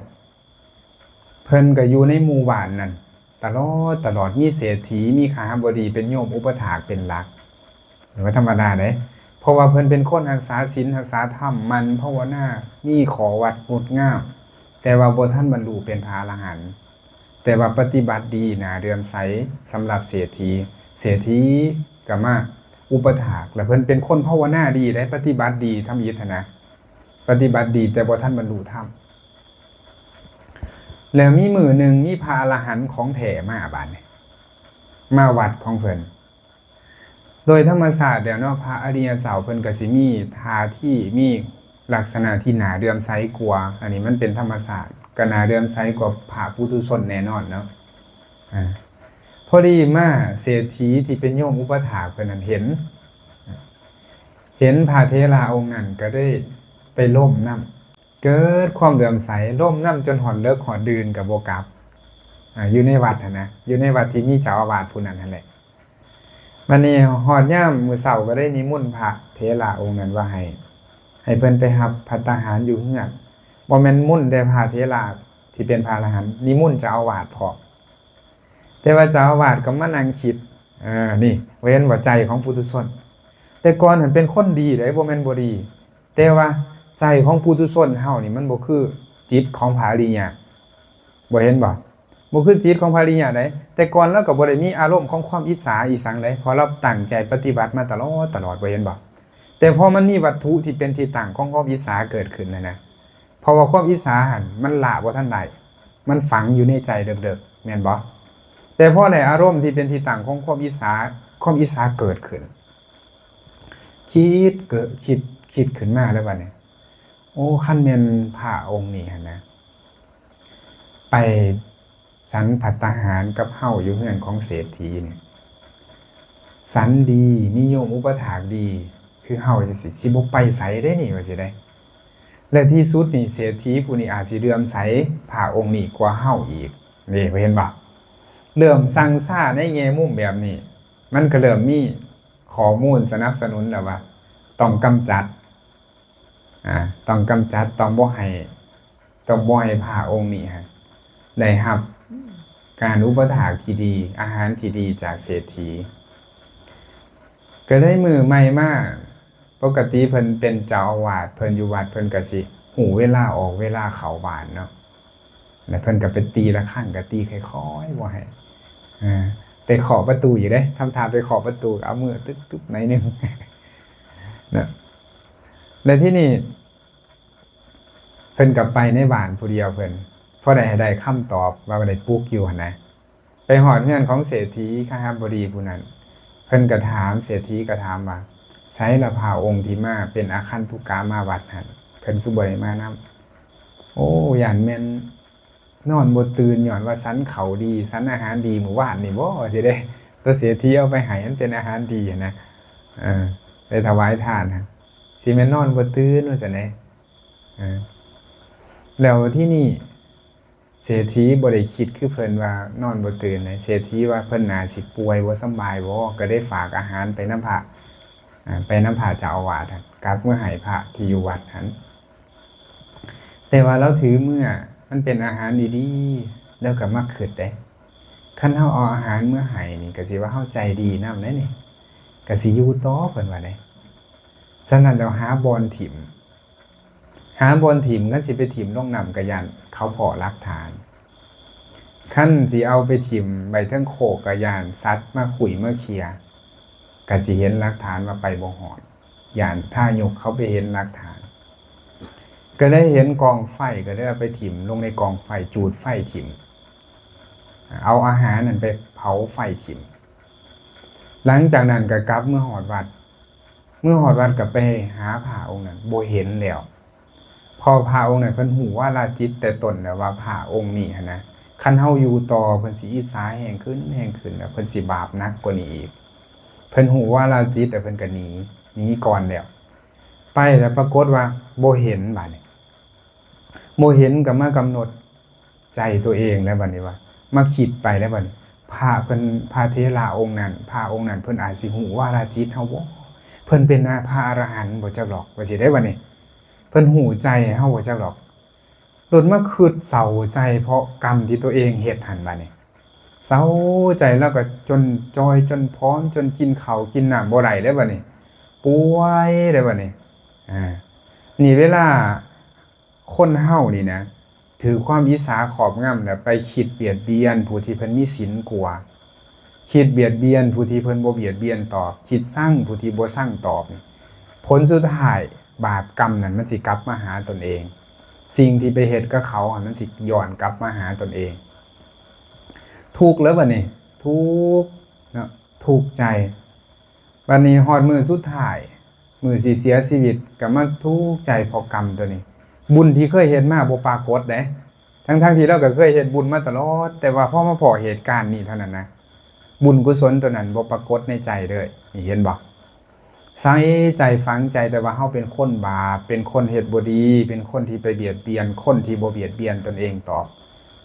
ເພິ່ນກໍຢູ່ໃນໝູ່ບ້ານນັ້ນຕະຫຼອດ, ຕະຫຼອດ, ມີເສດຖີ, ມີຄະຫະບໍດີເປັນໂຍມອຸປະຖາກເປັນຫຼັກ. ບໍ່ທຳມະດາເດ້, ເພາະວ່າເພິ່ນເປັນຄົນຮັກສາສິນ, ຮັກສາທຳ, ໝັ່ນພາວະນາ, ມີຂໍ້ວັດງົດງາມ, ແຕ່ວ່າບໍ່ທັນບັນລຸເປັນພະອະລະຫັນ, ແຕ່ວ່າປະຕິບັດດີໜ້າເຫຼື້ອມໃສສຳລັບເສດຖີ, ເສດຖີກໍມາອຸປະຖາກ, ແລະ ເພິ່ນເປັນຄົນພາວະນາດີເດ້, ປະຕິບັດດີທຳອິດຫັ້ນນະ, ປະຕິບັດດີແຕ່ບໍ່ທັນບັນລຸທຳ. ແລ້ວມີມື້ໜຶ່ງ ມີພະອະລະຫັນຂອງແທ້ມາບາດນີ້, ມາວັດຂອງເພິ່ນ. ໂດຍທຳມະຊາດແລ້ວເນາະ, ພະອະລິຍະເຈົ້າເພິ່ນກໍຊິມີທ່າທີ, ມີລັກສະນະທີ່ໜ້າເຫຼື້ອມໃສກວ່າ, ອັນນີ້ມັນເປັນທຳມະຊາດ, ກໍໜ້າເຫຼື້ອມໃສກວ່າພະປຸຖຸຊົນແນ່ນອນເນາະ. ອາ ພໍດີມາເສດຖີທີ່ເປັນໂຍມອຸປະຖາກເພິ່ນນັ້ນເຫັນ, ເຫັນພະເຖລະອົງນັ້ນ ກໍໄດ້ໄປລົມນຳ. ເກີດຄວາມເຫຼື້ອມໃສ, ລົມນຳຈົນຮອດເລິກຮອດດື່ນກໍບໍ່ກັບ, ອາ ຢູ່ໃນວັດຫັ້ນນະ, ຢູ່ໃນວັດທີ່ມີເຈົ້າອາວາດຜູ້ນັ້ນຫັ້ນແຫຼະ. ບັດນີ້ຮອດຍາມມື້ເຊົ້າກໍໄດ້ນິມົນພະເຖລະອົງນັ້ນວ່າໃຫ້, ໃຫ້ເພິ່ນໄປຮັບພັດຕາຫານຢູ່ເຮືອນ, ບໍ່ແມ່ນມົນແຕ່ພະເຖລະທີ່ເປັນພະອະລະຫັນ, ນິມົນເຈົ້າອາວາດພ້ອມ. ແຕ່ວ່າເຈົ້າອາວາດກໍມານັ່ງຄິດ, ເອີ ນີ້ ເຫັນບໍ່ ໃຈຂອງປຸຖຸຊົນ, ແຕ່ກ່ອນຫັ້ນເປັນຄົນດີເດ້, ບໍ່ແມ່ນບໍ່ດີ, ແຕ່ວ່າໃຈຂອງປຸຖຸຊົນເຮົານີ້ມັນບໍ່ຄືຈິດຂອງພະອະລິຍະ, ບໍ່ເຫັນບໍ່? ບໍ່ຄືຈິດຂອງພະອະລິຍະໃດ. ແຕ່ກ່ອນລາວກໍບໍ່ໄດ້ມີອາລົມຂອງຄວາມອິດສາອີ່ສັງໃດ, ເພາະລາວຕັ້ງໃຈປະຕິບັດມາຕະຫຼອດ, ຕະຫຼອດ, ບໍ່ເຫັນບໍ່? ແຕ່ພໍມັນມີວັດຖຸທີ່ເປັນທີ່ຕັ້ງຂອງຄວາມອິດສາເກີດຂຶ້ນຫັ້ນນະ, ເພາະວ່າຄວາມອິດສາຫັ້ນມັນລະບໍ່ທັນໄດ້, ມັນຝັງຢູ່ໃນໃຈເລິກໆ ແມ່ນບໍ່? ແຕ່ພໍໄດ້ອາລົມທີ່ເປັນທີ່ຕັ້ງຂອງຄວາມອິດສາ, ຄວາມອິດສາເກີດຂຶ້ນ, ຄິດເກີດ, ຄິດ, ຄິດຂຶ້ນມາແລ້ວບັດນີ້, ໂອ້ ຄັນແມ່ນພະອົງນີ້ຫັ້ນນະ ໄປ ສັນພັດຕາຫານກັບເຮົາຢູ່ເຮືອນຂອງເສດຖີນີ້, ສັນດີ, ມີໂຍມອຸປະຖາກດີ ຄືເຮົາຈັ່ງຊີ້, ຊິບໍ່ໄປໃສເດ້ນີ້ ວ່າຊີ້ເດ້. ແລະ ທີ່ສຸດນີ້ ເສດຖີຜູ້ນີ້ອາດຊິເຫຼື້ອມໃສພະອົງນີ້ກວ່າເຮົາອີກເດ້, ເຫັນບໍ່? ເລີ່ມຊັງຊາໃນແງ່ມຸມແບບນີ້, ມັນກໍເລີ່ມມີຂໍ້ມູນສະໜັບສະໜູນແລ້ວວ່າ ຕ້ອງກຳຈັດ ອາ ຕ້ອງກຳຈັດ, ຕ້ອງບໍ່ໃຫ້, ຕ້ອງບໍ່ໃຫ້ພະອົງນີ້ຫັ້ນໄດ້ຮັບການອຸປະຖາກທີ່ດີ, ອາຫານທີ່ດີຈາກເສດຖີ. ກໍເລີຍມື້ໃໝ່ມາ, ປົກກະຕິເພິ່ນເປັນເຈົ້າອາວາດ, ເພິ່ນຢູ່ວັດ, ເພິ່ນກໍຊິຮູ້ເວລາອອກເວລາເຂົ້າບ້ານເນາະ. ແລ້ວເພິ່ນກໍໄປຕີລະຄັງ, ກໍຕີຄ່ອຍໆ ບໍ່ໃຫ້, ເອີ ໄປເຄາະປະຕູອີກເດ້, ທຳທ່າໄປເຄາະປະຕູ, ກໍເອົາມືຕຶບໆ ໜ້ອຍໜຶ່ງນະ. ແລ້ວທີນີ້ເພິ່ນກໍໄປໃນບ້ານຜູ້ດຽວເພິ່ນ, ພໍໄດ້ໃຫ້ໄດ້ຄຳຕອບວ່າໄດ້ປຸກຢູ່ຫັ້ນນະ. ໄປຮອດເຮືອນຂອງເສດຖີຄະຫະບໍດີຜູ້ນັ້ນ, ເພິ່ນກໍຖາມ, ເສດຖີກໍຖາມວ່າ, ໃສລະພະອົງທີ່ມາເປັນອາຄັນຕຸກະມາວັດຫັ້ນ, ເພິ່ນຄືບໍ່ໄດ້ມານຳ? ໂອ້ ຢ້ານແມ່ນນອນບໍ່ຕື່ນ ຍ້ອນວ່າສັນເຂົ້າດີ, ສັນອາຫານດີມື້ວານນີ້ບໍ ຊິເດ້, ຕົວເສດຖີເອົາໄປໃຫ້ ມັນເປັນອາຫານດີຫັ້ນນະ, ເອີ ໄປຖວາຍທານຫັ້ນ, ຊິແມ່ນນອນບໍ່ຕື່ນວ່າຊັ້ນເດ້. ເອີ ແລ້ວທີນີ້ ເສດຖີບໍ່ໄດ້ຄິດຄືເພິ່ນວ່ານອນບໍ່ຕື່ນເດ້. ເສດຖີວ່າເພິ່ນໜ້າຊິປ່ວຍບໍ່ສຳບາຍບໍ, ກໍໄດ້ຝາກອາຫານໄປນຳພະ, ອາ ໄປນຳພະເຈົ້າອາວາດຫັ້ນ, ກັບເມືອໃຫ້ພະທີ່ຢູ່ວັດຫັ້ນ. ແຕ່ວ່າລາວຖືເມືອ, ມັນເປັນອາຫານດີໆ, ລາວກໍມາຄິດເດ້, ຄັນເຮົາເອົາອາຫານເມືອໃຫ້ນີ້ ກໍຊິວ່າເຮົາໃຈດີນຳເດ້ນີ້, ກໍຊິຢູ່ຕໍ່ ເພິ່ນວ່າເດ້. ສະນັ້ນແລ້ວຫາບ່ອນຖິ້ມ. ຫາບ່ອນຖິ້ມ, ຄັນຊິໄປຖິ້ມລົງນ້ຳກໍຢ້ານເຂົາພໍ້ຫຼັກຖານ, ຄັນຊິເອົາໄປຖິ້ມໄວ້ເທິງໂຄກກໍຢ້ານສັດມາຂຸ້ຍມາເຂ່ຍ, ກໍຊິເຫັນຫຼັກຖານວ່າໄປບໍ່ຮອດ, ຢ້ານທາຍົກເຂົາໄປເຫັນຫຼັກຖານ. ກໍໄດ້ເຫັນກອງໄຟ, ກໍໄດ້ເອົາໄປຖິ້ມລົງໃນກອງໄຟ, ຈູດໄຟຖິ້ມ, ເອົາອາຫານນັ້ນໄປເຜົາໄຟຖິ້ມ. ຫຼັງຈາກນັ້ນກໍກັບເມືອຮອດວັດ. ເມື່ອຮອດວັດກໍໄປຫາພະອົງນັ້ນ ບໍ່ເຫັນແລ້ວ, ເພາະພະອົງນັ້ນເພິ່ນຮູ້ວາລະຈິດແຕ່ຕົ້ນແລ້ວວ່າພະອົງນີ້ຫັ້ນນະ ຄັນເຮົາຢູ່ຕໍ່ເພິ່ນຊິອິດສາແຮງຂຶ້ນ ແຮງຂຶ້ນ ແລ້ວເພິ່ນຊິບາບໜັກກວ່ານີ້ອີກ. ເພິ່ນຮູ້ວາລະຈິດແລ້ວເພິ່ນກໍໜີ ໜີກ່ອນແລ້ວ. ໄປແລ້ວປາກົດວ່າບໍ່ເຫັນບາດນີ້. ບໍ່ເຫັນກໍມາກຳນົດໃຈຕົວເອງແລ້ວບັດນີ້ວ່າ ມາຄິດໄປແລ້ວບັດນີ້ ພະເພິ່ນ ພະເຖລະອົງນັ້ນ ພະອົງນັ້ນເພິ່ນອາດຊິຮູ້ວາລະຈິດເຮົາບໍ່? ເພິ່ນເປັນອາ ພະອະລະຫັນບໍ່ຈັກດອກ ວ່າຊີ້ເດ້ບັດນີ້. ເພິ່ນຮູ້ໃຈເຮົາບໍ່ຈັກດອກ. ໂລດມາຄິດເສົ້າໃຈເພາະກຳທີ່ຕົວເອງເຮັດຫັ້ນບັດນີ້. ເສົ້າໃຈແລ້ວກໍຈົນຈ່ອຍ ຈົນຜອມ ຈົນກິນເຂົ້າກິນນ້ຳບໍ່ໄດ້ເດ້ບັດນີ້. ປ່ວຍເດ້ບັດນີ້. ອາ ນີ້ເວລາ ຄົນເຮົານີ້ນະ ຖືກຄວາມອິດສາຄອບງຳ ແລ້ວໄປຄິດບຽດບຽນຜູ້ທີ່ເພິ່ນມີສິນກວ່າ, ຄິດບຽດບຽນຜູ້ທີ່ເພິ່ນບໍ່ບຽດບຽນຕອບ, ຄິດຊັງຜູ້ທີ່ບໍ່ຊັງຕອບນີ້, ຜົນສຸດທ້າຍບາບກຳນັ້ນມັນຊິກັບມາຫາຕົນເອງ. ສິ່ງທີ່ໄປເຮັດກັບເຂົາຫັ້ນ ມັນຊິຍ້ອນກັບມາຫາຕົນເອງ. ທຸກແລ້ວບັດນີ້, ທຸກເນາະ, ທຸກໃຈ. ບັດນີ້ຮອດມື້ສຸດທ້າຍ ມື້ຊິເສຍຊີວິດກໍມາທຸກໃຈເພາະກຳຕົວນີ້. ບຸນທີ່ເຄີຍເຮັດມາບໍ່ປາກົດເດ້, ທັງໆທີ່ລາວກໍເຄີຍເຮັດບຸນມາຕະຫຼອດ, ແຕ່ວ່າພໍມາພໍ້ເຫດການນີ້ເທົ່ານັ້ນນະ, ບຸນກຸສົນຕົວນັ້ນບໍ່ປາກົດໃນໃຈເລີຍ. ນີ້ເຫັນບໍ່? ໃສ່ໃຈຝັງໃຈແຕ່ວ່າເຮົາເປັນຄົນບາບ, ເປັນຄົນເຮັດບໍ່ດີ, ເປັນຄົນທີ່ໄປບຽດບຽນຄົນທີ່ບໍ່ບຽດບຽນຕົນເອງຕອບ.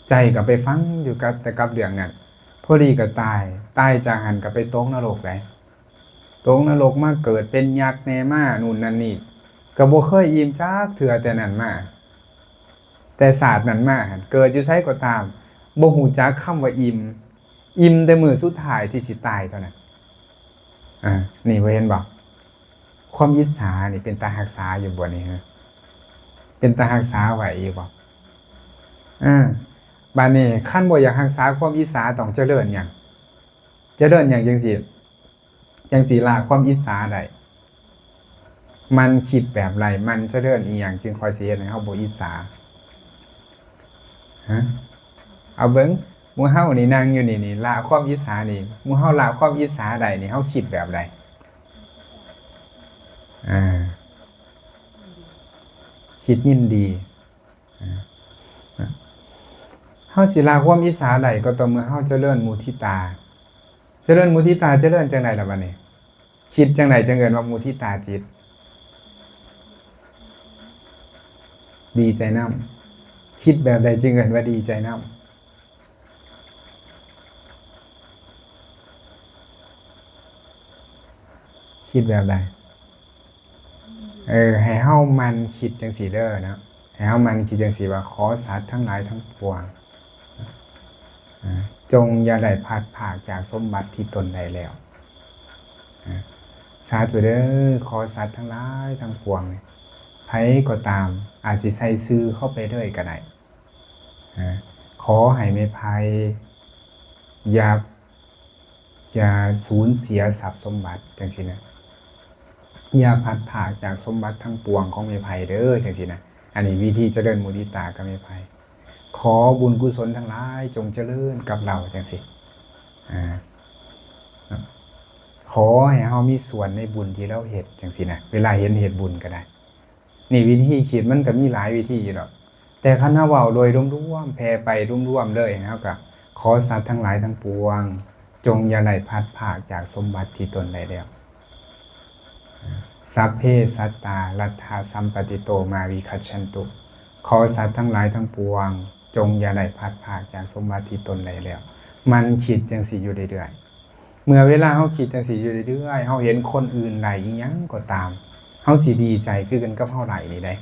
ໃຈກໍໄປຝັງຢູ່ກັບ ແຕ່ກັບເລື່ອງນັ້ນ. ພໍດີກໍຕາຍ, ຕາຍຈາກຫັ້ນກໍໄປຕົກນະລົກໄດ໋. ຕົກນະລົກມາເກີດເປັນຍັກແດ່ ມາໂນ່ນນັ້ນນີ້ ກໍບໍ່ເຄີຍອີ່ມຈັກເທື່ອແຕ່ນັ້ນມາ, ແຕ່ຊາດນັ້ນມາຫັ້ນ ເກີດຢູ່ໃສກໍຕາມ ບໍ່ຮູ້ຈັກຄຳວ່າອີ່ມ, ອີ່ມແຕ່ມື້ສຸດທ້າຍທີ່ຊິຕາຍເທົ່ານັ້ນ. ອາ ນີ້ບໍ່ເຫັນບໍ່? ຄວາມອິດສານີ້ເປັນຕາຮັກສາຢູ່ບໍ່ນີ້ເຮີ? ເປັນຕາຮັກສາໄວ້ຢູ່ບໍ່? ອາ ບາດນີ້ຄັນບໍ່ຢາກຮັກສາຄວາມອິດສາ ຕ້ອງຈະເລີນຫຍັງ? ຈະເລີນຫຍັງຈັ່ງຊິ ຈັ່ງຊິລະຄວາມອິດສາໄດ້? ມັນຄິດແບບໃດ? ມັນຈະເລີນອີ່ຫຍັງຈຶ່ງຄ່ອຍຊິເຮັດໃຫ້ເຮົາບໍ່ອິດສາ? ຮະ? ເອົາເບິ່ງ, ໝູ່ເຮົານີ້ນັ່ງຢູ່ນີ້ນີ້ ລະຄວາມອິດສານີ້, ໝູ່ເຮົາລະຄວາມອິດສາໄດ້ນີ້ ເຮົາຄິດແບບໃດ? ອາ ຄິດຍິນດີ. ເຮົາຊິລະຄວາມອິດສາໄດ້ ກໍຕໍ່ເມື່ອເຮົາຈະເລີນມຸທິຕາ. ຈະເລີນມຸທິຕາ ຈະເລີນຈັ່ງໃດລະບັດນີ້? ຄິດຈັ່ງໃດຈຶ່ງເອີ້ນວ່າມຸທິຕາຈິດ? ດີໃຈນຳ. ຄິດແບບໃດຈຶ່ງເອີ້ນວ່າດີໃຈນຳ? ຄິດແບບໃດ? ເອີ ໃຫ້ເຮົາໝັ່ນຄິດຈັ່ງຊີ້ເດີເນາະ, ໃຫ້ເຮົາໝັ່ນຄິດຈັ່ງຊີ້ວ່າ ຂໍສັດທັງຫຼາຍທັງປວງ ອາ ຈົ່ງຢ່າໄດ້ພລັດພາກຈາກສົມບັດທີ່ຕົນໄດ້ແລ້ວ. ອາ ສາທຸເດີ, ຂໍສັດທັງຫຼາຍທັງປວງ ໃຜກໍຕາມ ອາດຊິໃສ່ຊື່ເຂົ້າໄປເລີຍກໍໄດ້. ອາ ຂໍໃຫ້ແມ່ໄພຢ່າ ຢ່າສູນເສຍຊັບສົມບັດຈັ່ງຊີ້ນະ, ຢ່າພລັດພາກຈາກສົມບັດທັງປວງຂອງແມ່ໄພເດີ ຈັ່ງຊີ້ນະ. ອັນນີ້ວິທີຈະເລີນມຸທິຕາກັບແມ່ໄພ. ຂໍບຸນກຸສົນທັງຫຼາຍຈົ່ງຈະເລີນກັບເຮົາຈັ່ງຊີ້. ອາ ຂໍໃຫ້ເຮົາມີສ່ວນໃນບຸນທີ່ເຮົາເຮັດຈັ່ງຊີ້ນະ, ເວລາເຫັນເຮັດບຸນກໍໄດ້. ນີ້ວິທີຄິດມັນກໍມີຫຼາຍວິທີຢູ່ດອກ, ແຕ່ຄັນເຮົາເວົ້າໂດຍລວມໆ ແຜ່ໄປລວມໆເລີຍ, ເຮົາກໍຂໍສັດທັງຫຼາຍທັງປວງ ຈົ່ງຢ່າໄດ້ພລັດພາກຈາກສົມບັດທີ່ຕົນໄດ້ແລ້ວ. ສັບເພສັດຕາ ລັດຖະສຳປະຕິໂຕ ມາວິຄັດຊັນຕຸ. ຂໍສັດທັງຫຼາຍທັງປວງ ຈົ່ງຢ່າໄດ້ພລັດພາກຈາກສົມບັດທີ່ຕົນໄດ້ແລ້ວ. ໝັ່ນຄິດຈັ່ງຊີ້ຢູ່ເລື້ອຍໆ. ເມື່ອເວລາເຮົາຄິດຈັ່ງຊີ້ຢູ່ເລື້ອຍໆ, ເຮົາເຫັນຄົນອື່ນໄດ້ອີ່ຫຍັງກໍຕາມ, ເຮົາຊິດີໃຈຄືກັນກັບເຮົາໄດ້ນີ້ເດ້.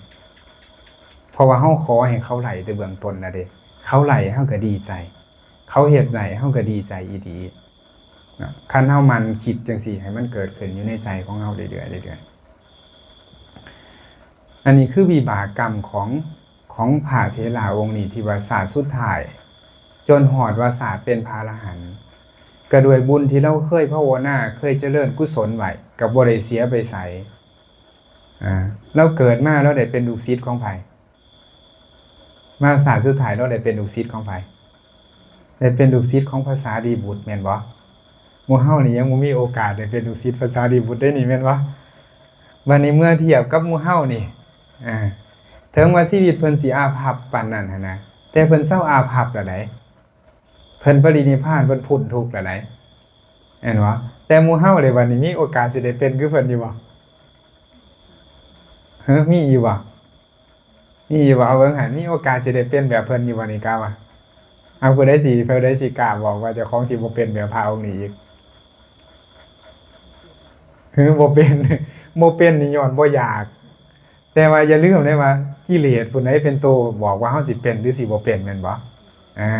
ເພາະວ່າເຮົາຂໍໃຫ້ເຂົາໄດ້ແຕ່ເບື້ອງຕົ້ນລະເດ້. ເຂົາໄດ້ເຮົາກໍດີໃຈ, ເຂົາເຮັດໄດ້ເຮົາກໍດີໃຈອີ່ຫຼີນະ. ຄັນເຮົາໝັ່ນຄິດຈັ່ງຊີ້ ໃຫ້ມັນເກີດຂຶ້ນຢູ່ໃນໃຈຂອງເຮົາເລື້ອຍໆ ເລື້ອຍໆ. ອັນນີ້ຄືວິບາກກຳຂອງ ຂອງພະເຖລາອົງນີ້ ທີ່ວ່າຊາດສຸດທ້າຍ ຈົນຮອດວ່າຊາດເປັນພະອະລະຫັນ ກໍດ້ວຍບຸນທີ່ລາວເຄີຍພາວະນາ ເຄີຍຈະເລີນກຸສົນໄວ້ ກໍບໍ່ໄດ້ເສຍໄປໃສ. ອາ ລາວເກີດມາ ລາວໄດ້ເປັນລູກສິດຂອງໃຜ? ມາຊາດສຸດທ້າຍ ລາວໄດ້ເປັນລູກສິດຂອງໃຜ? ໄດ້ເປັນລູກສິດຂອງພະສາລີບຸດ ແມ່ນບໍ່? ໝູ່ເຮົານີ້ຍັງບໍ່ມີໂອກາດໄດ້ເປັນລູກສິດພະສາລີບຸດເດ້ນີ້ ແມ່ນບໍ່? ບັດນີ້ເມື່ອທຽບກັບໝູ່ເຮົານີ້ ອາ ເຖິງວ່າຊີວິດເພິ່ນຊິອາພັບປານນັ້ນຫັ້ນນະ, ແຕ່ເພິ່ນເຊົາອາພັບແລ້ວໃດ໋, ເພິ່ນປະລິນິບພານ, ເພິ່ນພົ້ນທຸກແລ້ວໃດ໋, ແມ່ນບໍ່? ແຕ່ໝູ່ເຮົາເດ ບັດນີ້ມີໂອກາດຊິໄດ້ເປັນຄືເພິ່ນຢູ່ບໍ່? ເຮີ ມີຢູ່ບໍ່? ມີຢູ່ບໍ່? ເອົາເບິ່ງຫັ້ນ ມີໂອກາດຊິໄດ້ເປັນແບບເພິ່ນຢູ່ບໍ່ນີ້ ກ້າວ່າ? ເອົາ ຜູ້ໃດຊິ ຜູ້ໃດຊິກ້າບອກວ່າເຈົ້າຂອງຊິບໍ່ເປັນແບບພະອົງນີ້ອີກ? ເຮີ ບໍ່ເປັນ, ບໍ່ເປັນນີ້ຍ້ອນບໍ່ຢາກ. ແຕ່ວ່າຢ່າລືມເດ້ວ່າ ກິເລດຜູ້ໃດເປັນໂຕບອກວ່າເຮົາຊິເປັນ ຫຼື ຊິບໍ່ເປັນ ແມ່ນບໍ່? ອາ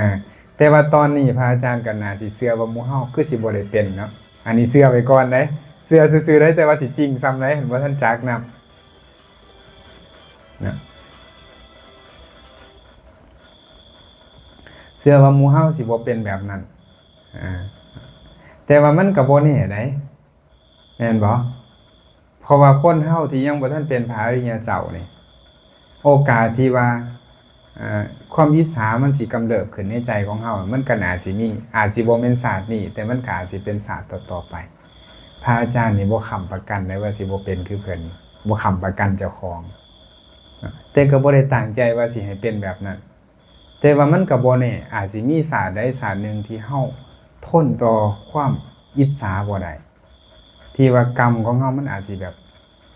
ແຕ່ວ່າຕອນນີ້ພະອາຈານກໍໜ້າຊິເຊື່ອວ່າໝູ່ເຮົາຄືຊິບໍ່ໄດ້ເປັນເນາະ. ອັນນີ້ເຊື່ອໄວ້ກ່ອນເດ້, ເຊື່ອຊື່ໆເດ້, ແຕ່ວ່າຊິຈິງສ່ຳໃດ ບໍ່ທັນຈັກນຳ. ນະ ເຊື່ອວ່າໝູ່ເຮົາຊິບໍ່ເປັນແບບນັ້ນ. ອາ ແຕ່ວ່າມັນກໍບໍ່ແນ່ໃດ໋ ແມ່ນບໍ່? ເພາະວ່າຄົນເຮົາທີ່ຍັງບໍ່ທັນເປັນພະອະລິຍະເຈົ້ານີ້ ໂອກາດທີ່ວ່າ ອາ ຄວາມອິດສາມັນຊິກຳເລີບຂຶ້ນໃນໃຈຂອງເຮົາ ມັນກໍໜ້າຊິມີ, ອາດຊິບໍ່ແມ່ນຊາດນີ້ ແຕ່ມັນກໍອາດຊິເປັນຊາດຕໍ່ໆໄປ. ພະອາຈານນີ້ບໍ່ຄ້ຳປະກັນໄດ້ວ່າຊິບໍ່ເປັນຄືເພິ່ນ, ບໍ່ຄ້ຳປະກັນເຈົ້າຂອງ, ແຕ່ກໍບໍ່ໄດ້ຕັ້ງໃຈວ່າຊິໃຫ້ເປັນແບບນັ້ນ. ແຕ່ວ່າມັນກໍບໍ່ແນ່, ອາດຊິມີຊາດໃດຊາດໜຶ່ງທີ່ເຮົາທົນຕໍ່ຄວາມອິດສາບໍ່ໄດ້, ທີ່ວ່າກຳຂອງເຮົາມັນອາດຊິແບບ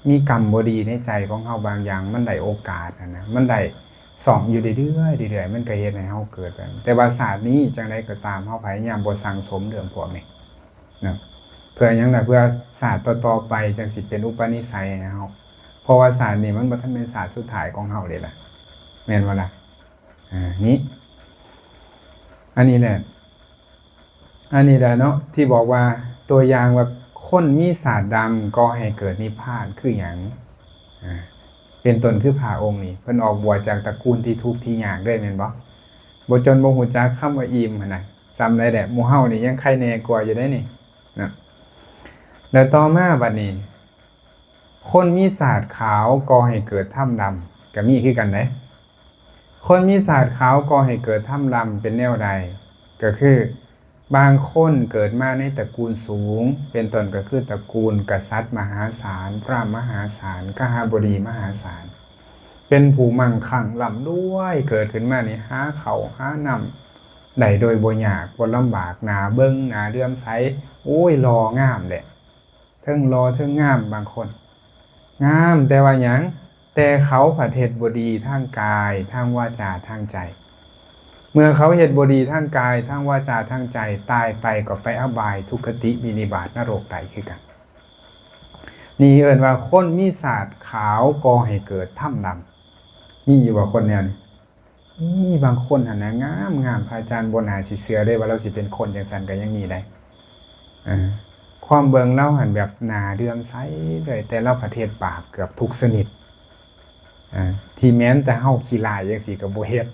ມີກຳບໍ່ດີໃນໃຈຂອງເຮົາບາງຢ່າງ ມັນໄດ້ໂອກາດຫັ້ນນະ, ມັນໄດ້ຊ່ອງຢູ່ເລື້ອຍໆ ເລື້ອຍໆ ມັນກໍເຮັດໃຫ້ເຮົາເກີດແບບ. ແຕ່ວ່າຊາດນີ້ຈັ່ງໃດກໍຕາມ ເຮົາພະຍາຍາມບໍ່ສັ່ງສົມເລື່ອງພວກນີ້ນະ. ເພື່ອຫຍັງລະ? ເພື່ອຊາດຕໍ່ໆໄປຈັ່ງຊິເປັນອຸປະນິໄສໃຫ້ເຮົາ, ເພາະວ່າຊາດນີ້ມັນບໍ່ທັນແມ່ນຊາດສຸດທ້າຍຂອງເຮົາເດ້ລະ, ແມ່ນບໍ່ລະ? ອາ ນີ້ ອັນນີ້ແຫຼະ ອັນນີ້ແຫຼະເນາະ ທີ່ບອກວ່າ ຕົວຢ່າງວ່າ ຄົນມີຊາດດຳກໍໃຫ້ເກີດນິບພານຄືຫຍັງ? ອາ ເປັນຕົ້ນຄືພະອົງນີ້ ເພິ່ນອອກບວດຈາກຕະກູນທີ່ທຸກທີ່ຍາກເດ້ ແມ່ນບໍ່? ບໍ່ຈົນບໍ່ຮູ້ຈັກຄຳວ່າອີ່ມຫັ້ນນະ. ສ່ຳໃດແຫຼະ ໝູ່ເຮົານີ້ຍັງໄຄແນ່ກວ່າຢູ່ເດ້ນີ້ນະ. ແລ້ວຕໍ່ມາບັດນີ້ ຄົນມີຊາດຂາວກໍໃຫ້ເກີດທຳດຳ ກໍມີຄືກັນເດ້. ຄົນມີຊາດຂາວກໍໃຫ້ເກີດທຳດຳເປັນແນວໃດ? ກໍຄືບາງຄົນເກີດມາໃນຕະກູນສູງ ເປັນຕົ້ນກໍຄືຕະກູນກະສັດມະຫາສານ, ພຣາມມະຫາສານ, ຄະຫະບໍດີມະຫາສານ, ເປັນຜູ້ມັ່ງຄັ່ງລ່ຳລວຍ, ເກີດຂຶ້ນມານີ້ຫາເຂົ້າຫານ້ຳໄດ້ໂດຍບໍ່ຍາກ ບໍ່ລຳບາກ, ໜ້າເບິ່ງໜ້າເຫຼື້ອມໃສ, ໂອ້ຍ ຫຼໍ່ງາມແຫຼະ. ເທິງຫຼໍ່ເທິງງາມ ບາງຄົນງາມ ແຕ່ວ່າຫຍັງ? ແຕ່ເຂົາພັດເຮັດບໍ່ດີທາງກາຍ, ທາງວາຈາ, ທາງໃຈ. ເມື່ອເຂົາເຮັດບໍ່ດີທາງກາຍ, ທາງວາຈາ, ທາງໃຈ, ຕາຍໄປກໍໄປອະບາຍ, ທຸກຄະຕິ, ວິນິບາດ, ນະລົກໄດ້ຄືກັນ. ນີ້ເອີ້ນວ່າຄົນມີຊາດຂາວກໍ່ໃຫ້ເກີດທຳດຳ. ມີຢູ່ບໍ່ຄົນແນວນີ້? ມີບາງຄົນຫັ້ນນະ ງາມໆ ພະອາຈານບໍ່ໜ້າຊິເຊື່ອເລີຍວ່າລາວຊິເປັນຄົນຈັ່ງຊັ້ນ ກໍຍັງມີໄດ໋. ເອີ ຄວາມເບິ່ງລາວຫັ້ນແບບໜ້າເຫຼື້ອມໃສເລີຍ ແຕ່ລາວພັດເຮັດບາບເກືອບທຸກຊະນິດ. ເອີ ທີ່ແມ່ນແຕ່ເຮົາຂີ້ລ້າຍຈັ່ງຊີ້ກໍບໍ່ເຮັດ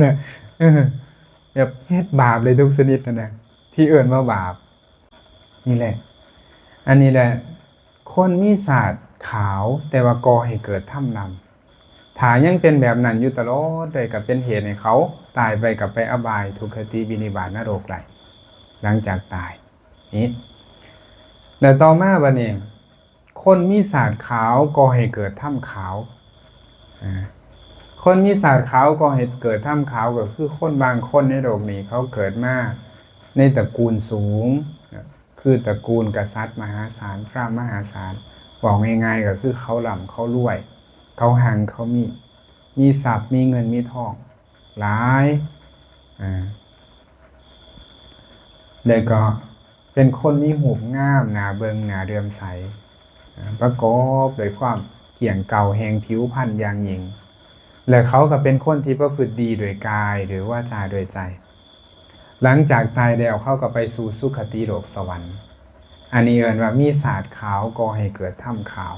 ນະ. ເອີ ແບບເຮັດບາບເລີຍທຸກຊະນິດຫັ້ນນະ ທີ່ເອີ້ນວ່າບາບ. ນີ້ແຫຼະ ອັນນີ້ແຫຼະ ຄົນມີຊາດຂາວ ແຕ່ວ່າກໍ່ໃຫ້ເກີດທຳດຳ. ຖ້າຍັງເປັນແບບນັ້ນຢູ່ຕະຫຼອດເລີຍ ກໍເປັນເຫດໃຫ້ເຂົາຕາຍໄປກໍໄປອະບາຍ ທຸກຄະຕິ ວິນິບາດ ນະລົກໄດ້ ຫຼັງຈາກຕາຍນີ້. ແລ້ວຕໍ່ມາບັດນີ້ ຄົນມີຊາດຂາວກໍ່ໃຫ້ເກີດທຳຂາວ. ອາ ຄົນມີຊາດຂາວກໍ່ໃຫ້ເກີດທຳຂາວ ກໍຄືຄົນບາງຄົນໃນໂລກນີ້ ເຂົາເກີດມາໃນຕະກູນສູງ ຄືຕະກູນກະສັດມະຫາສານ ພຣາມມະຫາສານ. ເວົ້າງ່າຍໆ ກໍຄືເຂົາລ່ຳເຂົາລວຍ ເຂົາຮັ່ງເຂົາມີ ມີຊັບ ມີເງິນມີທອງຫຼາຍ. ອາ ແລ້ວກໍເປັນຄົນມີຮູບງາມ ໜ້າເບິ່ງ ໜ້າເຫຼື້ອມໃສ ອາ ປະກອບດ້ວຍຄວາມກ້ຽງເກົ່າແຫ່ງຜິວພັນຢ່າງຍິ່ງ ແລະ ເຂົາກໍເປັນຄົນທີ່ປະພຶດດີດ້ວຍກາຍ ດ້ວຍວາຈາ ດ້ວຍໃຈ. ຫຼັງຈາກຕາຍແລ້ວ ເຂົາກໍໄປສູ່ສຸຄະຕິໂລກສະຫວັນ. ອັນນີ້ເອີ້ນວ່າມີຊາດຂາວກໍ່ໃຫ້ເກີດທຳຂາວ.